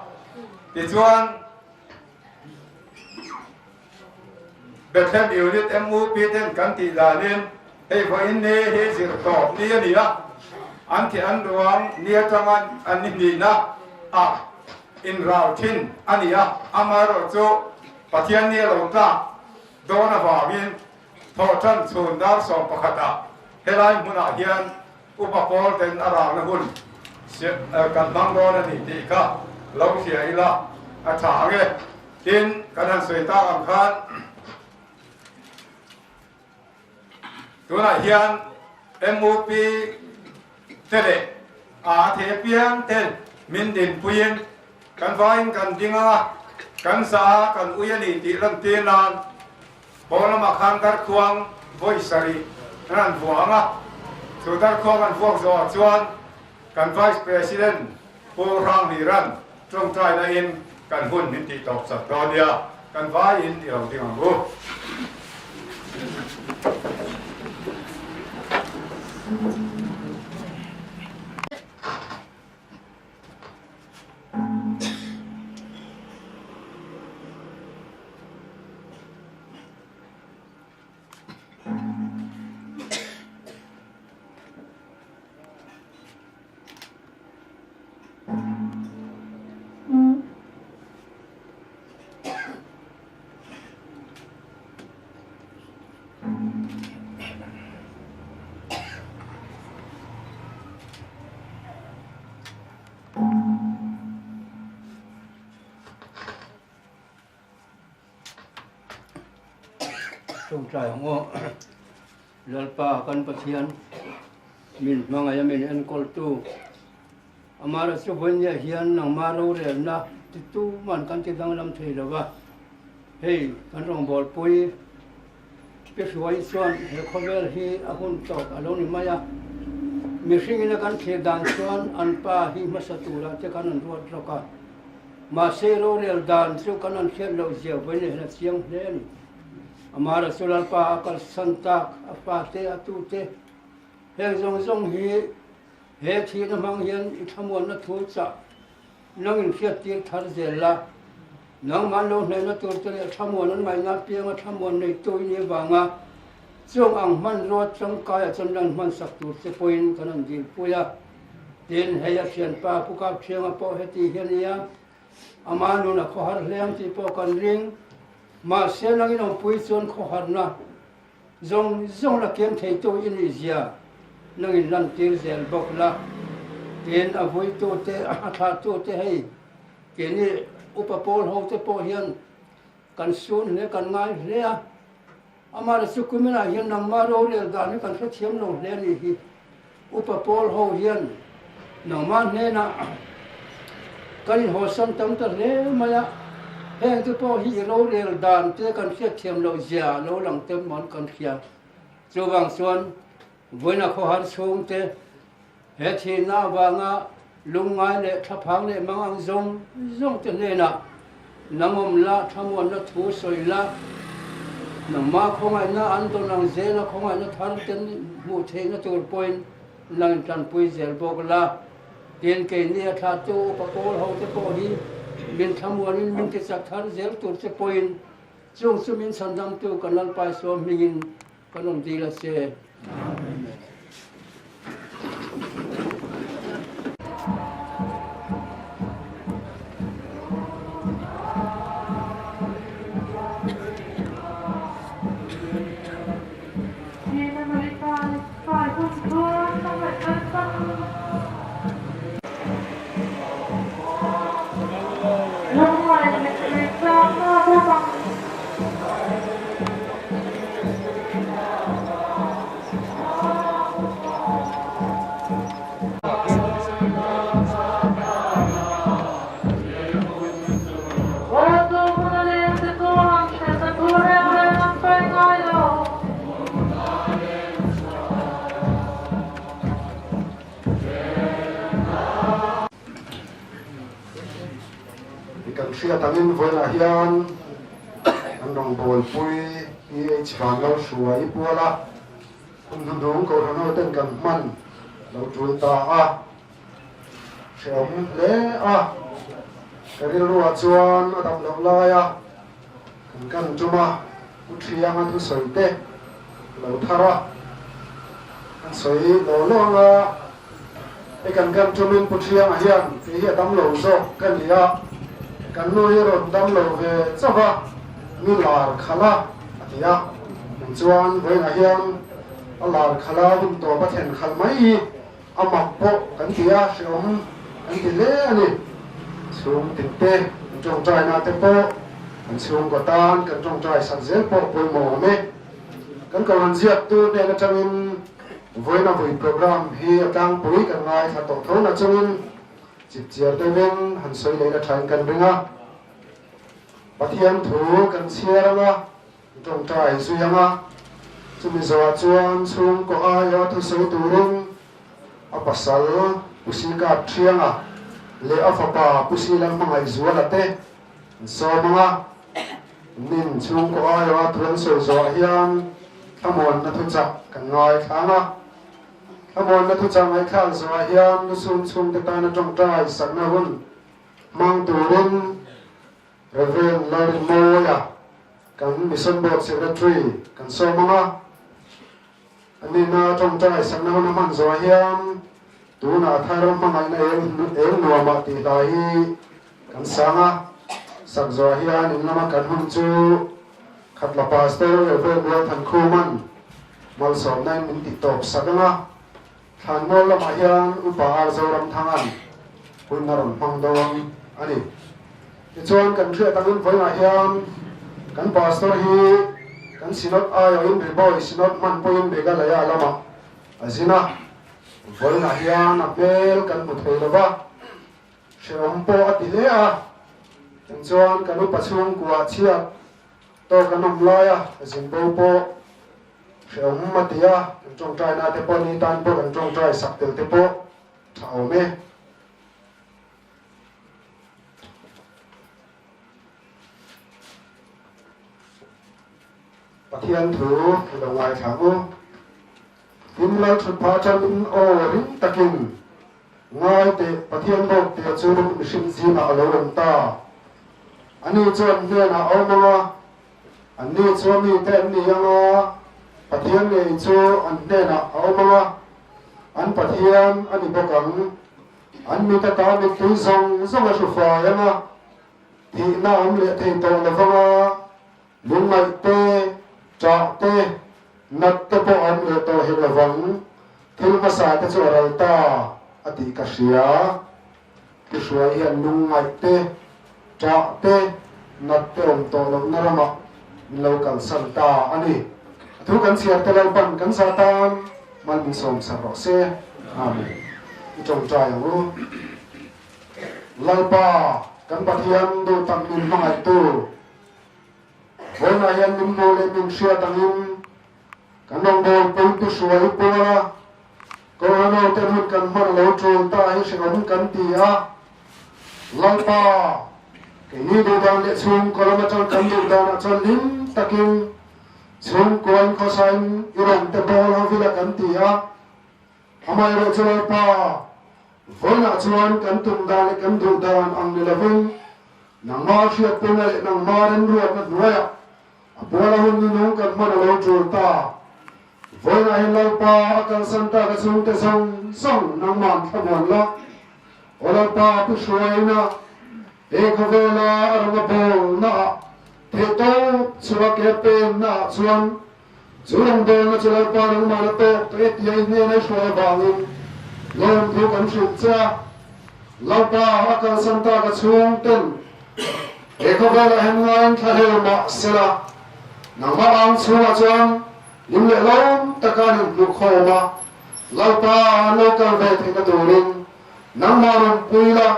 Tichuan, Bethlehem Unit MUP ten kan tih danin hei vawiin ni hi zir tawp ni a ni a, an thi an ruang ni atanga an ni hnihna ah inrau thin a ni a, amaherawh chu Pathian ni a lo tlak dawn avangin Thawhṭan chhun dar 11 ah helai hmunah hian Upa Pawl ten a ralna hun kan hmang dawn a ni tih kha lo hria ila a ṭha ang e. Tin, kan han sawi tak ang khan tunah hian MUP te leh a thei apiang ten min dinpuiin kan vaiin kan ding ang a, kan zah a, kan ui a ni tih lantir nan Haw lamah khan darkhuang vawi sarih an han vuah ang a, chu darkhuang an vuak zawhah chuan kan Vice President Pu Hranghlira'n tawngtaina in kan hun min tih tawp chak dawn nia, kan vaiin i lo ding ang u. Tawngtai ang aw. Lalpa kan Pathian min hmangaih a min enkawltu Amara chu vawinia hian nangma rorelna ti tuman kan ti danglam thei lo va. Hei kan rawngbawlpui Pi Hruai chuan he khawvel hi a hun tawp a lo ni mai a, mihringin a kan thlir dan chuan an pa hi hmasa turah te kan an ruat rawk a, mahse rorel dan chu kan an hriat loh zia vawiin hian a chiang hle a ni. Amara chu Lalpa a kalsan tak, a fate, a tute, heng zawng zawng hi he thihna hmang hian i thlamuanna thu chah Nang in hriattir thar zel la, nangmah lo hnehna tur te leh thlamuan an ngaihna apianga thlamuan neitu i nih avanga chung ang hmanrua tangkaiah chuan lan hmansak tur che pawhin kan han dilpui a. Tin, hei a thianpa Pu Kapthianga pawh heti hi a nia, ama nun a khawhar hle ang tih pawh kan ring. Mahse, nang in awmpui chuan khawharna Zawng zawng la kiam theitu i nih zia nangin lantir zel bawk la, tin a vuitute, a thlahtute hei keini upa pawl hote pawh hian kan sun hle, kan ngai hle a. Amah chu kuminah hian nangmah rorel dan hi kan hrethiam lo hle a nih hi. Upa pawl ho hian nangmah hnenah kan inhawlsam tam ta hle mai a, heng te pawh hi i rorel dan te kan hriatthiam loh zia lo lang te mawn kan hria. Chuvang chuan vawiina khawhar chhung te he thihna avanga lungngai leh thlaphang leh mangang zawng zawng te hnenah Nangawm la, thlamuanna thu sawi la, nangmah khawngaihna an dawn ang zela khawngaihna thar ten hmuh theihna tur pawhin nang in tanpui zel bawk la. Tin, keini a thlahtu upa pawl hote pawh hi min thlamuanin min tichak thar zel tur che pawhin chung chu min chhandamtu kan Lalpa Isua hmingin kan awm dil a che. Amen. I kan hriat angin vawiinah hian kan rawngbawlpui PH Vanlalhruai pual a, hun hnuhnung Kohhran ho ten kan hman lo tul ta a, hrehawm hle a, ka rilruah chuan a dam loh lai a, kan kan tum a, Pu Thianga thusawi te lo thar a, an sawi law law anga hei kan kan tumin Pu Thianga hian kei hi a dam lo zawk ka ni a, kan nu hi rawn dam lo ve chauh a, mi lar khalh a a ti a, eng chuan vawiinah hian a lar khalh a hun tawp a thlen khalh mai hi A mak pawh kan ti a, hrehawm kan ti hle a ni. Chhung tinte kan tawngtaina te pawh kan chhungkaw tan kan tawngtai sak zel pawh pawimawh awm e. Kan kohhran ziaktu hnen atangin vawiin a vui program hi a tlangpui kan ngaithla tawh tho na chungin chipchiar deuhin han sawi leh la thain kan ring a. Pathian thu kan chhiar anga Tawngtai zui anga chumi zawhah chuan chhungkaw aia thusawi turin a pasal Pu Sikap Thianga leh a fapa Pu Silang Hmangaihzuala te an sawm anga, nin chhungkaw aia thu an sawi zawhah hian thlamuanna thuchah kan ngaithla anga, thlamuanna thuchah ngaihthlak zawhah hian lusun chhungte tana tawngtai sakna hun hmang turin Rev. Lalrinmawia, kan Mission Board Secretary kan sawm ang a, a nihna tawngtai sakna hun a hman zawh hian tunah thar hmangaihna eng nuamah tih hla hi kan sang a, sak zawh hian in lama kan hun chu Khatla Pastor Rev. Rualthankhuman malsawmna in min tih tawp sak ang a. Thlanmual lamah hian Upa Ar Zoramthanga'n hun a rawn hmang dawn a ni. Tichuan kan hriat angin vawiinah hian kan Pastor hi kan Synod aiawhin Ribawi Synod hman pawhin Meghalaya lamah a zin a, vawiinah hian a hmel kan hmu thei lo va, hrehawm pawh a ti hle a, engchuan kan upa chhungkua chhiat tawk an awm laia zin bo pawh Hrehawm a ti a, kan tawngtaina te pawh ni tan pawh kan tawngtai sak tel te pawh tha awm e. Pathian thu i lo ngaithla ang u. Tin Lalthut pha atangin aw ring takin ngai teh Pathian bawk tia chu mihring zingah a lo awm ta. Ani chuan hnenah a awm ang a, Anni chu mite an ni ang a, Pathian ngei chu an hnenah a awm ang a, an Pathian a ni bawk ang. An mit ata mittui zawng zawng a hru fai ang a, thihna awm leh thei tawh lo vang a, lungngaih te, ṭah te, nat te pawh a awm leh tawh hek lo vang. Thil hmasa te chu a ral ta a tih ka hria. Tihruai hian lungngaih te, ṭah te, nat te awm tawh lohna ramah min lo kalsan ta a ni. A thu kan chhiar te Lalpan kan zah tan mal min sawm sak rawh se. Amen. I ṭawngṭai ang u. Lalpa, kan Pathian duh tak min hmangaihtu, vawiinah hian min hmuh leh min hriat angin kan rawngbâwl pui tihruai pual a, Kohhranho te hun kan hman lo tul ta hi hrehawm kan ti a, Lalpa, keini duh dan leh chhungkaw lam atang kan duh danah chuan hlim takin chhungkuain khawsain i rawn te bawl ho vila kan ti a, amaherawhchu Lalpa, Vawiinah chuan kan tum dan leh kan duh dan ang ni lovin nangmah hriatpuina leh nangmah remruatna hnuaiah a puala hun nunung kan hman a lo tul ta. Vawiinah hian Lalpa a kalsan tak a chhungte zawng zawng nangmah thlamuan la. Aw Lalpa pu hruaina he khawvela a rawn a bawlnaah theihtawp chhuah ke pennaah chuan Chu rawngbawlna chu Lalpa nangmah la tawk tawh e tia i hnena i hruai avangin lawmthu kan hrilh che a. Lalpa a kalsan tak a chhung ten he khawvelah hian ngaiin thlahlel mah sela, nangmah ang chhungah chuan hlim leh lawm taka an inhmuh khawm a, Lalpa an lo kal ve theihna turin nangmah rawn pui la,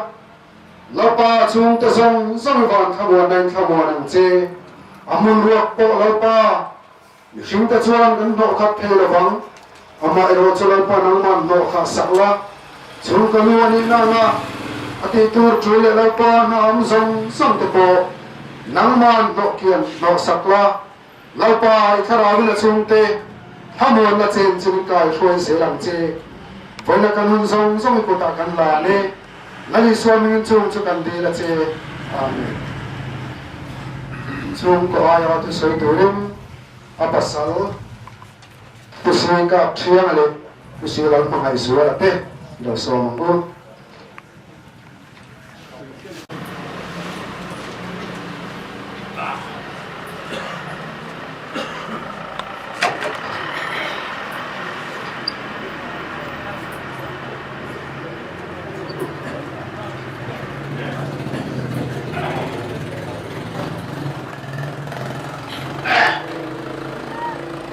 Lalpa a chhungte zawng zawng i van thlamuanna in thlamuan ang che. A hmun ruak pawh Lalpa, mihringte chuan kan hnawh khat thei lo vang. Amah erawh chu Lalpa nangman hnawh khah sak la, chhungka lu a nih nana a tih tur tul leh Lalpa hna awm zawng zawng te pawh nangman hnawh kian hnawh sak la. Lalpa, i thlarauin a chhungte thlamuanna chen chu min kai hruai zel ang che. Vawiina kan hun zawng zawng i kutah kan lan e. Lal Isua mingin chung chu kan dil a che. Amen. Chhungkaw aia thusawi turin a pasal Pu Sui Kap Thianga leh Pu Sui Lalhmangaihzuala te lo sawm ang u.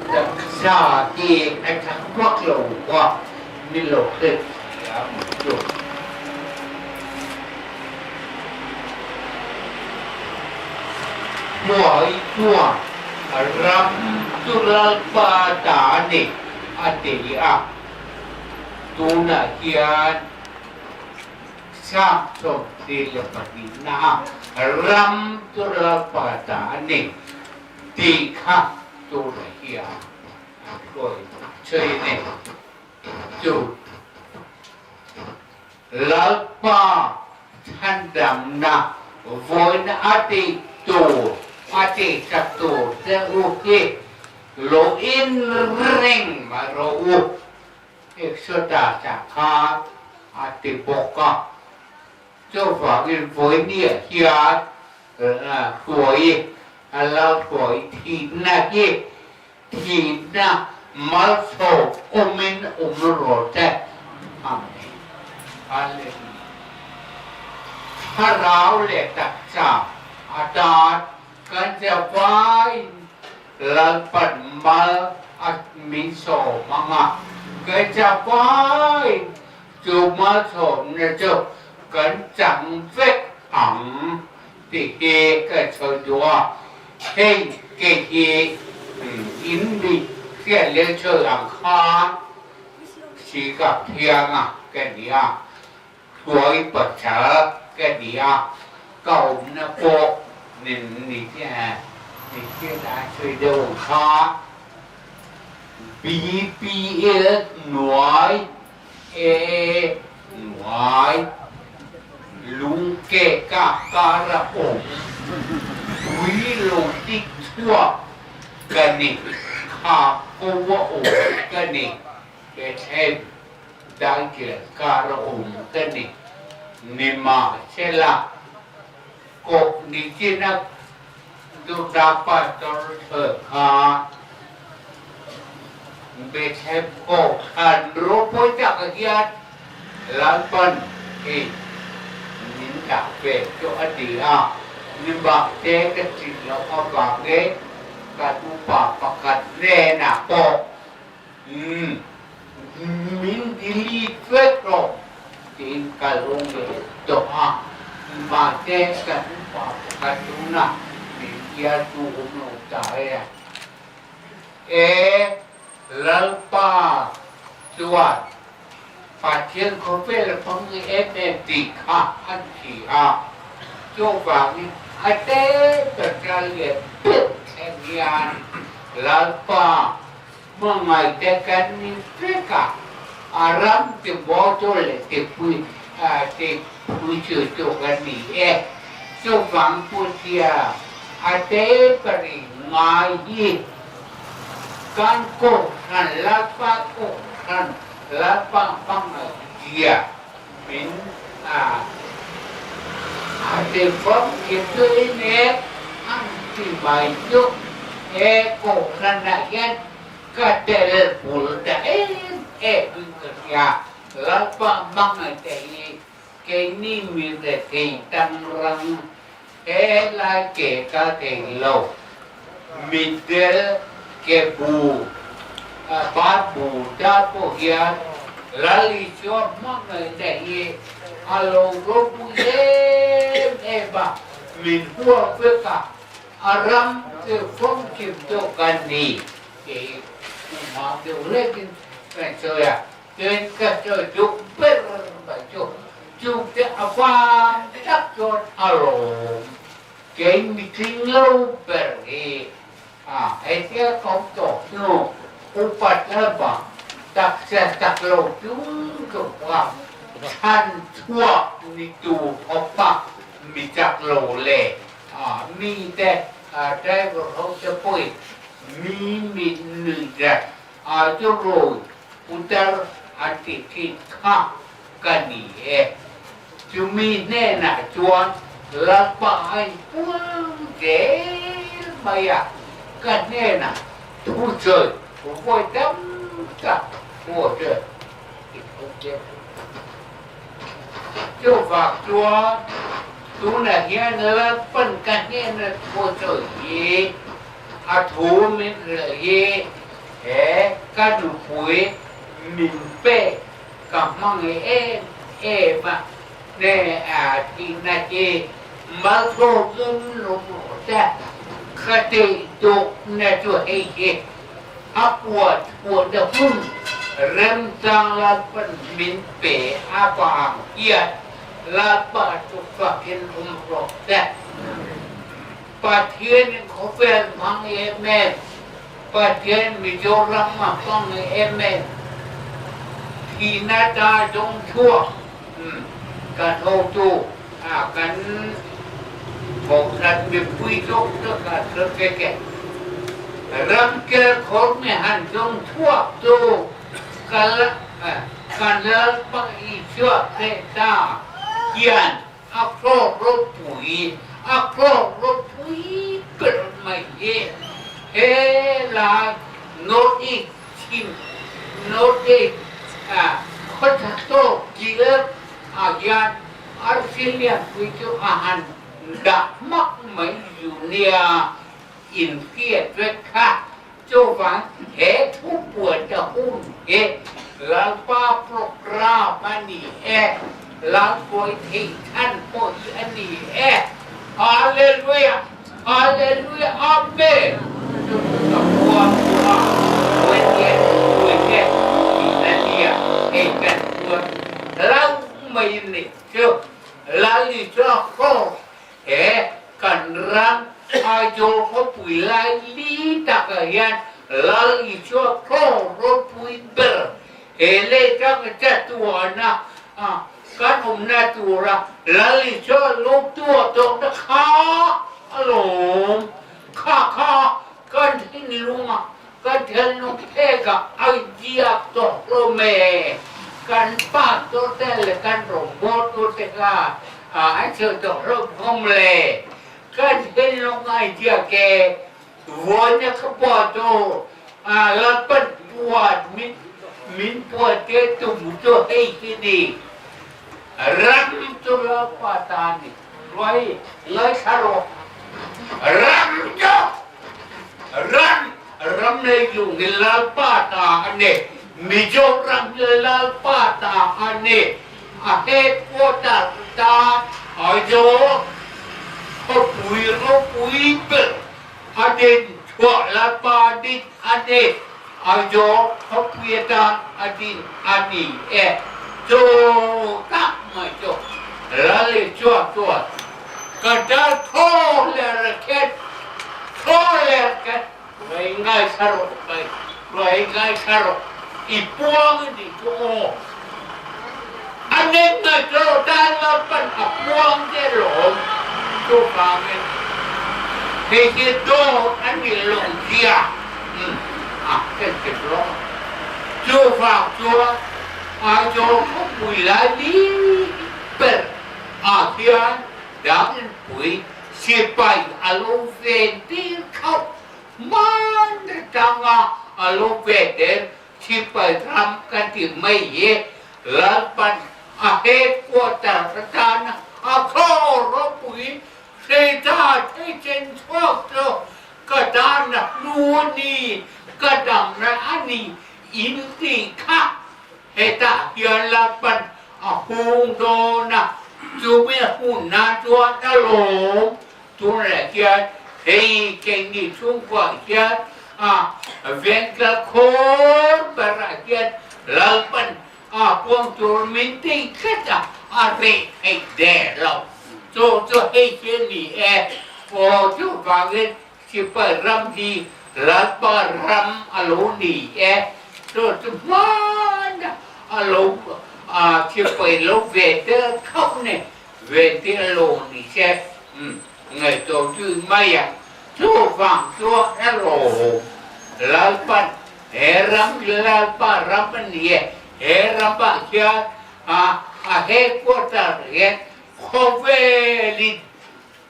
Taksa hi a chak vak lo a, min lo hrethiam chu. Hmuai chuan ram chu Lalpa ta a ni a ti a, tunah hian 72 naah ram chu Lalpa ta a ni tih kha tunah hian a hruai thin a ni. Chu Lalpa chhandamna vawiin a tih tur, a tih sak tur che u hi lo inring mai rawh u, Exodus-ah khan a ti bawk a. Chuvangin vawinia hian hruai, Lalhruai thihna hi Thihna malsawm awmin awm rawh che. Amen. Hallelujah. Thlarau leh taksa atan kan zavaiin Lalpan mal a min sawm ang a, kan zavaiin chu malsawmna chu kan chang vek ang tih hi ka sawi duh a. Hei kei hi in mi hriat leh chhel ang khan si kap thiang a ka ni a, hruai pasal ka ni a, ka awmna pawh ni ni ni a sawi deuh ang khan BPL hnuai AA hnuai lungke ka kar a awm tui lo tik chhuak ka ni, kha ko a awm ka ni, Bethlehem daikil kar a awm ka ni, nimahsela kawh ni chin a Juda pastor thar kha Bethlehem kohhran ropui tak hian Lalpan hi min dah ve chu a ti a, nimahse ka chin loh avangin kan upa pakhat hnenah pawh min delete vek rawh tiin ka lo ngen tawh a, mahse kan upa pakhat tunah min bialtu awm lo ta e. E Lalpa chuan Pathian khawvel a hmang em em tih kha an hria a, chuvangin a te ber ṭal leh pek thleng hian Lalpa hmangaihte kan ni vek a. A ram ti mawitu leh ti pui ti puitu ka ni e. Chuvang Putia a te pari ngai hi kan Kohhran Lalpa Kohhran Lalpa hmangaih zia min a ti famkim tuin e an ti mai chu he Kohhranah hian Ka tel bul ta em em in ka hria, Lalpa hmangaihte hi keini mi rethei tangrang he lai ke kal thei lo, mitdel ke bu bat bu ta pawh hian Lal Isua hmangaihte hi a lo ropui em em a, min huat vek a. A ram chu famkim tawh kan ni tih hmuhmang deuh hlekin kan sawi a, tin ka sawi duh ber mai chu chungte a vang tak chuan a lawm kei mitling lo ber hi a hetia ka awm tawh hnu upat lama taksa tak lo chung chung a chhan chhuak ni tur khawpa mi chak lo leh mite driver ho te pawhin mi mit nuih leh chu rawi putar an tih thin kha ka ni e. Chumi hnenah chuan Lalpa a inpuang zel mai a, ka hnenah thusawi vawi tam tak pawh chu i tho zel. Chuvang chuan tunah hian Lalpan ka hnena thu sawi hi a thu min hrilh hi he ka nupui min pek ka hmangaih em em a, ne a tihna hi malsawmawm lawm rawh se ka tih duhna chu hei hi. A puat puahna hun remchang Lalpan min pe avang hian Lalpa chu fakin awm rawh se. Pathianin khawvel hmang em em, Pathian Mizoram a hmang em em, thihna ta zawng chhuak kan hotu kan Kohhran mipui zawk chu ka hre vek e. Ramkel khawr mi han zawng chhuak chu ka kan Lalpa Isua Krista hian a hlawk ropui, a hlawk ropui ber mai hi he lai North East chhim, North East khawchhak tawk kil ah hian Arsi lianpui chu a han dah hmak mai zu nia inhriat vek kha. Chuvang he thu puata hun hi Lalpa programme a ni e, Lalpawi theih chhan pawh hi a ni e. Hallelujah! Hallelujah! Amen! Chu chu ka puang duh a, Puite, Puite tihna nia hei kan puan hlauh mai ni chu Lal Isua Kraws he kan ram Aizawl khawpui lai li takah hian Lal Isua Kraws ropui ber he lehchang chatuana kan awmna tura Lal Isua lo tuah tawhna kha a lawm. Kha kha kan thinlunga Ka thinlung phekah a ziak tawh hlawm e. Kan pastor te leh kan rawngbawltu te kha an sawi tawh hlawm hlawm le. Ka thinlung a ziak e. Vawiina ka pawh chu Lalpan puan min min puan te tum chu hei hi ni. Ram chu Lalpa ta a ni. Ruai ngaithla rawh. Ram chu ram ram leilung hi Lalpa ta a ni. Mizoram hi Lalpa ta a ni. A headquarter tan Aizawl khawpui ropui ber a din chhuah Lalpa din a ni. Aizawl khawpui atan a din a ni e. Chu tak mai chu Lal Isua chuan ka dal thaw leh rakhet, thaw leh rakhet, Ruai ngaithla rawh kai, ruai ngaithla rawh. I puang a nih chu aw. A nen ngaihtuah lo tan Lalpan a puang te lawm chuvangin hei hi dawt a nih loh zia a hre thei rawh. Chuvang chuan Aizawl khawpui lai bik ber ah hian Dangpui sipai a lo ven tir khauh Hman atanga a lo ve der Sipai ram kan ti mai hi Lalpan a headquarter atana a khaw ropui Seta theichen chhuak chu ka dana hnu a ni, ka damna a ni in tih kha hetah hian Lalpan a hung dawn a, chumi hun nan chuan a lawm Tunlai hian hei keini chhungkuah hian a vengtla khawn berah hian Lalpan a puang tur min tih tlat a, a reh theih der lo. Chu chu hei hi a ni e. Aw chuvangin Sipai ram hi Lalpa ram a lo ni e. Chu chu hmana a lo sipai lo ve der khauh ni. Ve te a lo ni se, ngaihtuah zui mai a, chuvang chuan erawh Lalpan he ram hi Lalpa ram a ni e, he ramah hian a headquarter hian khawvelin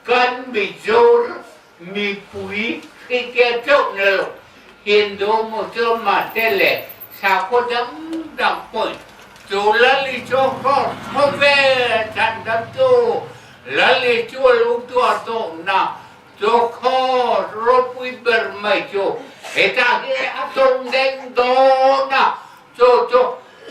kan Mizoram mipui hritia chauh na lo, Hindu, Musulman te leh sakhaw dang dang pawhin chu Lal Isua Kraws khawvel chhandamtu Lal Isua lungtuar tawhna chu kraws ropui ber mai chu hetah hian a tum deng dawn a, chu chu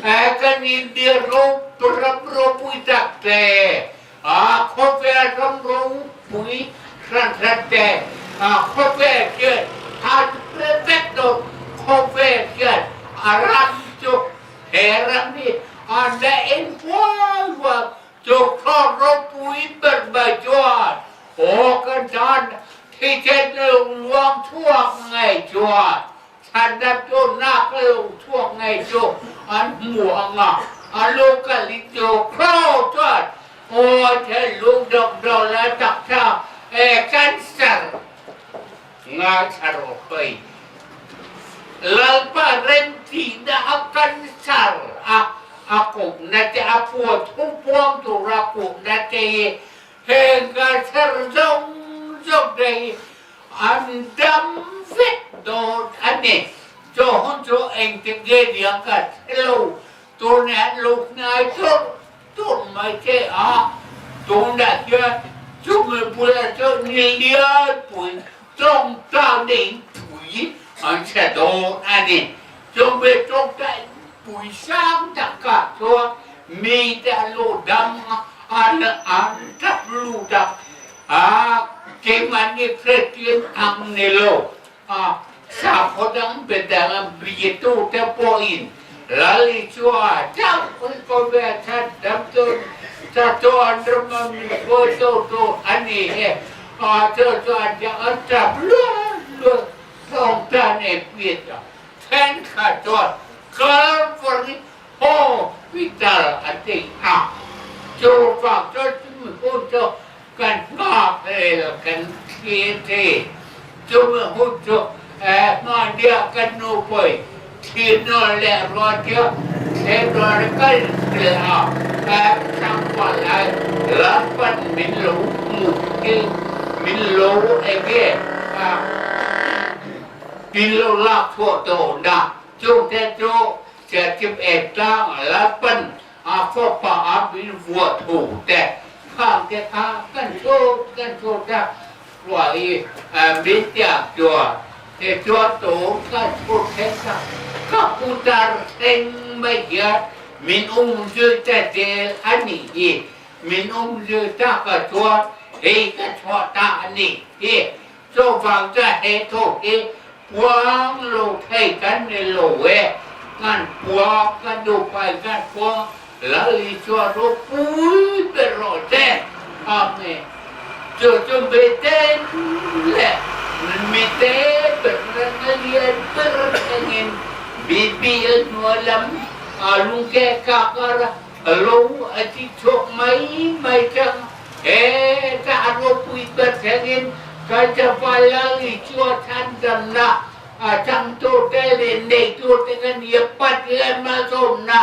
kan India ram ropui tak te A khawvel ram ropui hran hran te, a khawvel hian a pe vek dawn, khawvel hian a ram chu he ram hi a la en huai huai, chu khaw ropui ber mai chuan aw kan tan thisen lo luang chhuak ngei chuan Chhandam chu nak a lo chhuak ngei chu an hmu ang a, a lo kal in chu khaw chuan aw the lung dawk dawk la taksa e cancer ngaithla rawh hei. Lalpa remtihna a cancer a a kohna te a puan thupuang tura kohna te hi heng cancer zawng zawng te hi An dam vek dawn a ni. Chu hun chu engtik nge niang ka hre lo. Tunah an lo hnai turh turh mai che a, tunah hian chumi bulah chuan nilianpui tawngtai neihpui an hre dawn a ni. Chumi tawngtai pui sang takah chuan mite an lo dam a, an tap lut a. A keimahni Kristian ang ni lo a, sakhaw dang be dang a biatute pawhin Lal Isua chauh khawvel that dam chu chatuan rama min hruaitu tur a ni e. A chu chuan an tap luah luah thawngtan e piat a, thenkhat chuan Calvary Hospital an ti a, chuvang chuan chumi hun chu kan nghakhlel kan thlir thin. Chumi hun chu hmannia kan nupui thihnawn leh ruatia thlenrual kan hrilh a, changkual lai Lalpan min lo hmuh thil min lo enge min lo lak chhuah tawhna chungte chu Serchhip ek tlang a la pan a fawpa a min vuah thu te khang te kha kan chhut kan chhut a ruah i min tiak chuan te chuan tun kan chhut thleng kha ka putar thleng mai hian min um zui ta zel a nih hi min um zui tak ah chuan hei ka chhuah ta a nih hi Chuvang chuan he thu hi puang lo thei kan ni lo e, kan puang kan duhpai kan puang Lal Isua ropui ber rawh se. Amen. Chu chu mite leh mite ber na lian ber thlengin. BPL hnuai lam lungke kakar lo a ti chhuak mai mai tang he ta a ropui ber thlengin kan chafai lal Isua chhandamna a changtute leh neitute kan nia Pathian malsawmna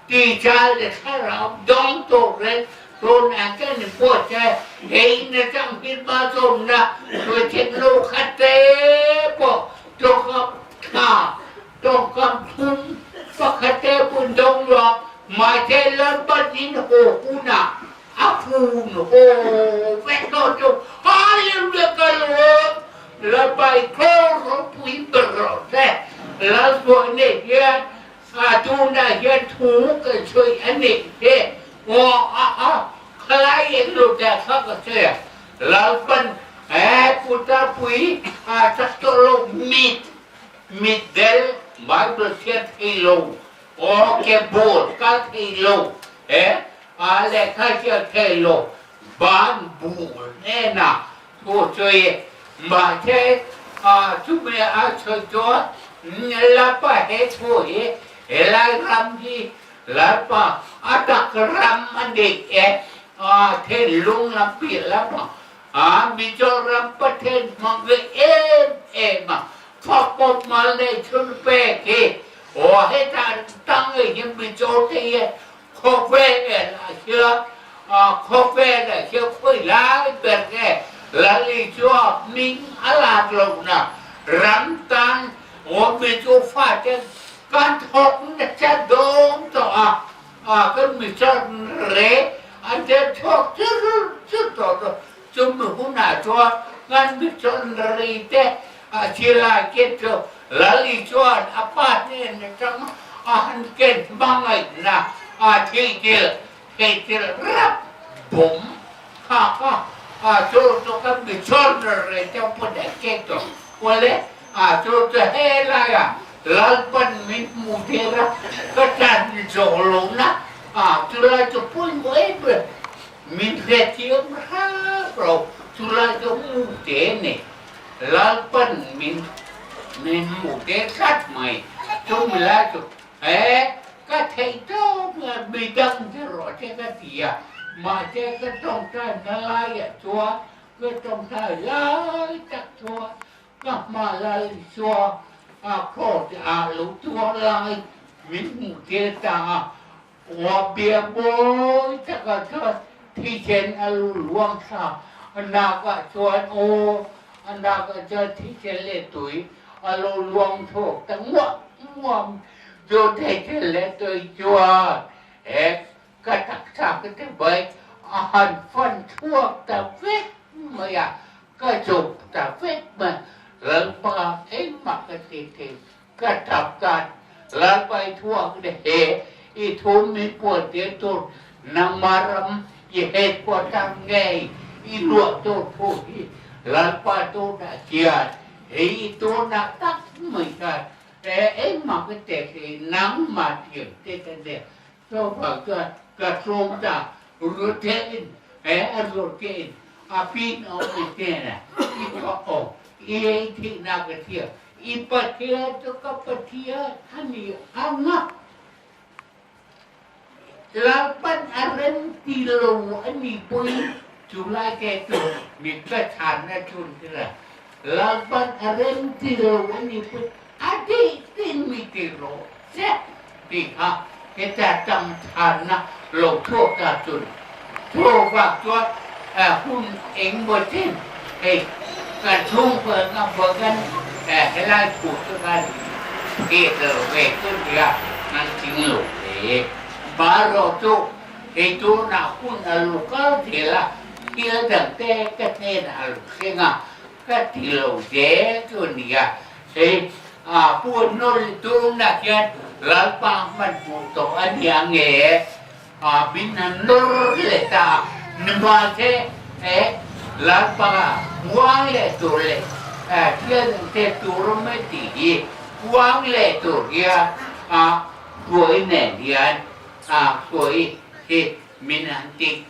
Tisa leh thlarau dawng turin tunah kan inbuatsaih hei nachang hi hmasawmna hruaithiamlo khat te pawh tawngkam tha, tawngkam thlum pakhat te pawh dawng lo a, mahse Lalpan in haw hunah a fun haw vek dawn chu Hallelujah ka lawm Lalpa i thaw ropui ber rawh se Lalsuah nei hian A tunah hian thu kan sawi a nih hi. Aw a a khalai eng lo te kha ka sawi a. Lalpan he putarpui a chak tawh lo mit mit del Bible chhiar thei lo aw ke ball kal thei lo he a lehkha chhiar thei lo ban bur hnenah Thu sawi mahse chumi a sawi chuan Lalpa he thu hi helai ram hi Lalpa a tak ram a ni e, thinlung lam piah lamah Mizoram Pathian hmang ve em em a, fakpawp mal nei chhun pek hi aw hetah tang hi Mizo te hian Khawvel ah hian khawvel ah hian khawi lai ber nge Lal Isua hming a lak lohna ram tan aw Mizo fate kan thawk nasa dawn tawh a, kan mission re an tel chhuak chur chur tawh tawh. Chumi hunah chuan kan missionary te silai ken chu Lal Isua'n a pa hnen atang a han ken hmangaihna a thihchilh theichilh rap bum kha kha a chu chu kan missionary te pawn an ken tawh. Awle a chu chu helaiah Lalpan min hmuh tir a, ka tan zawh lohna a chulai chu pawimawh em em. Min hrethiam hrep lo, chulai chu hmu te ni. Lalpan min min hmu te tlat mai. Chumi lai chu he ka theih tawp nge midang te rawh che ka ti a, mahse ka tawngtai na laiah chuan ka tawngtai lai tak chuan ka hma Lal Isua a cross ah lo tuar lai min hmuh tir ta a. Ua bia mawi takah chuan thisen a lu luang thla, a nakah chuan aw, a nakah chuan thisen leh tui a lo luang chhuak ta nguah nguah mai. Chu thisen leh tui chuan he ka taksa ka ti mai a han fan chhuak ta vek mai a, ka zuk ta vek mai. Lalpa engmah ka ti thei Ka tap tan Lalpa i thuak le he i thu min puan tir tur nangmah ram i headquarter ngei i luah tur thu hi Lalpa tunah hian hei i tunah tak mai khan engmah ka te thei nangmah thiam te ka nia chuvang chuan ka tlawm ta ruthein he a ruthein a pin awm i hnenah i ka awm i ei theihna ka thiam I Pathian chu ka Pathian a ni ang a, Lalpan a rem ti lo a ni pawhin chu lai te chu mi ka chhanna chhun thil a, Lalpan a rem ti lo a ni pawhin a tih tin mi ti rawh se tih kha heta tang chhanna lo chhuak ta chun chu vak chuan hun engmaw chin hei kan chhungkua ngam pawh kan helai thu chu kan hriat lo ve chu nia kan ching lo hle. Marawh chu hei tunah hun a lo kal zel a, thil dang te ka hnenah a lo thleng a, ka ti lo zel chu nia. Hei a puan nawl tunah hian Lalpa hmanhmawh tawh a nia nge a min han nawr leh ta a, nimahse he Lalpa puang leh tur leh thil dang te tur awm e tih hi puang leh tur hian a hruai nen hian a hruai hi min han ti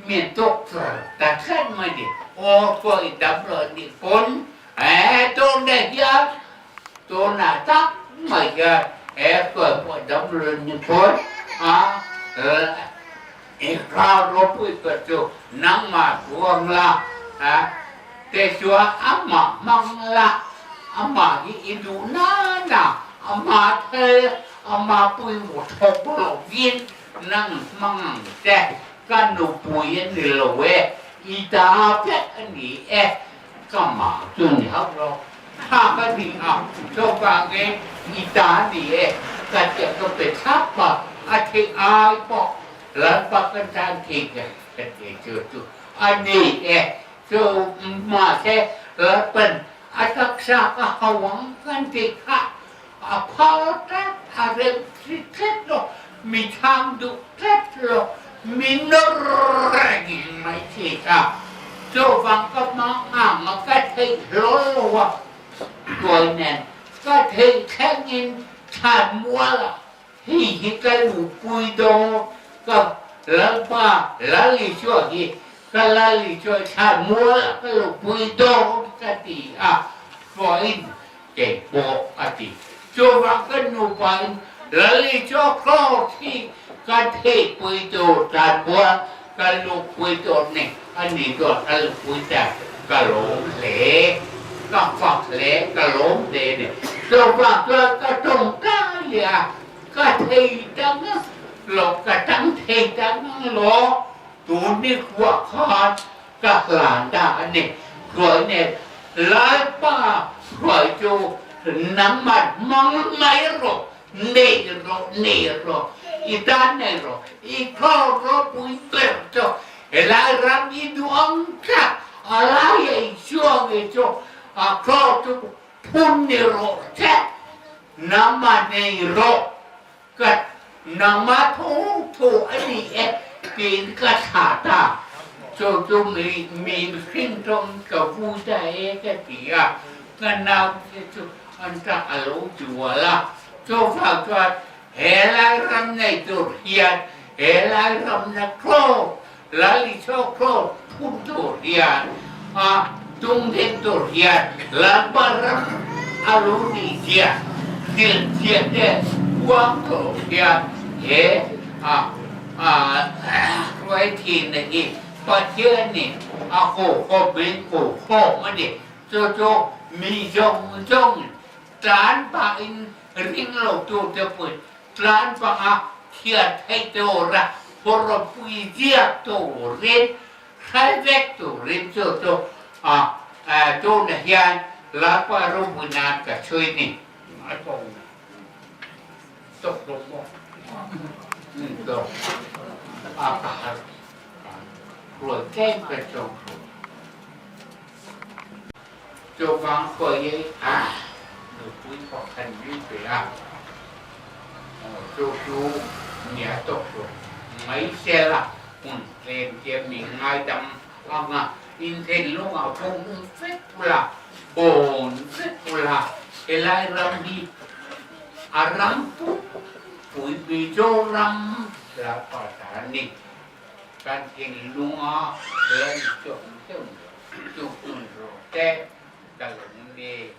Mian doctor ta tlat mai ni. Aw pawh i dam lo a nih pawn eh tawng deuh hian. Tunah tak mai hian he hruai pawh dam run ni pawh a i hra ropui ka chu nangmah tuang la a te chuan amah hmang la amah hi i duh nana amah thel amah pawimawh thawk lovin nang hmang ang che ka nupui a ni lo e i ta vek a ni e ka mah chu ni hauh lo tha ka ni a chuvangin i ta a ni e ka tia ka pe thlap a a theih ai pawh Lalpa kan tan thei ka ka ti chu chu a ni e chu mahse Lalpan a taksa ka hau ang kan tih kha a phal tlat a rem si tlat lo mi chhang duh tlat lo mi nawr reng mai si kha chuvang ka hmang ang a ka theih hlawl lo a tuai nen ka theih thlengin thlan mual a Hei hi ka luhpui dawn ka Lalpa Lal Isua hi ka Lal Isua thlan mual a ka luhpui dawn ka ti a, Hruaiin kei pawh a ti. Chuvang ka nupain Lal Isua Kraws hi ka theihpui tur thlan mual ka luhpui tur ni a ni chuan ka luhpui ta ka lawm hle, ka fak hle, ka lawm hle a ni. Chuvang chuan ka tawngtai leh a, ka thei ta ngang lo, ka tang thei ta ngang lo, tun ni khuah khan ka hlan ta a ni. Hruai nen Lalpa hruai chu nangmah hmang mai rawh. Nei rawh, nei rawh, i tan nei rawh, i khaw ropui ber chu helai ram i duh ang tlat, a lai a i chuang i chu a khaw chu phun ni rawh che, nangmah nei rawh, ka nangmah thu thu a ni e tiin ka thlah ta, chu chu mi mi mihring tawng ka vui ta e ka ti a, ka nau te chu An tak a lo dual a, chuvang chuan he lai ram nei tur hian he lai ramna kraws, Lal Isua kraws phun tur hian a tung ding tur hian Lalpa ram a lo nih zia hrilh chiah te huang tur hian he a hruai thin a hi Pathianin a huhawmin huhawm a ni. Chu chu mi zawng zawng tlan pahin ring lo tute pawhin tlan panga thiat theih tura rawpui ziak turin hre vek turin chu chu tunah hian Lalpa ropui nan ka chhui ni. A tawng tawk lo maw? Tawk. A ka harh rual tlem ka chawng hruai. Chuvang khawi a nupui pakhat min pe a, chu chu nia tawk lo mai sela hun tlem tia min ngaidam ang a, inthenlung ah pawh hung vek ula, bawn vek ula, helai ram hi a ram pumpui Mizoram la pata a ni. Kan thinlunga lan chawm chawm chu hmun rawh te ka lung ni.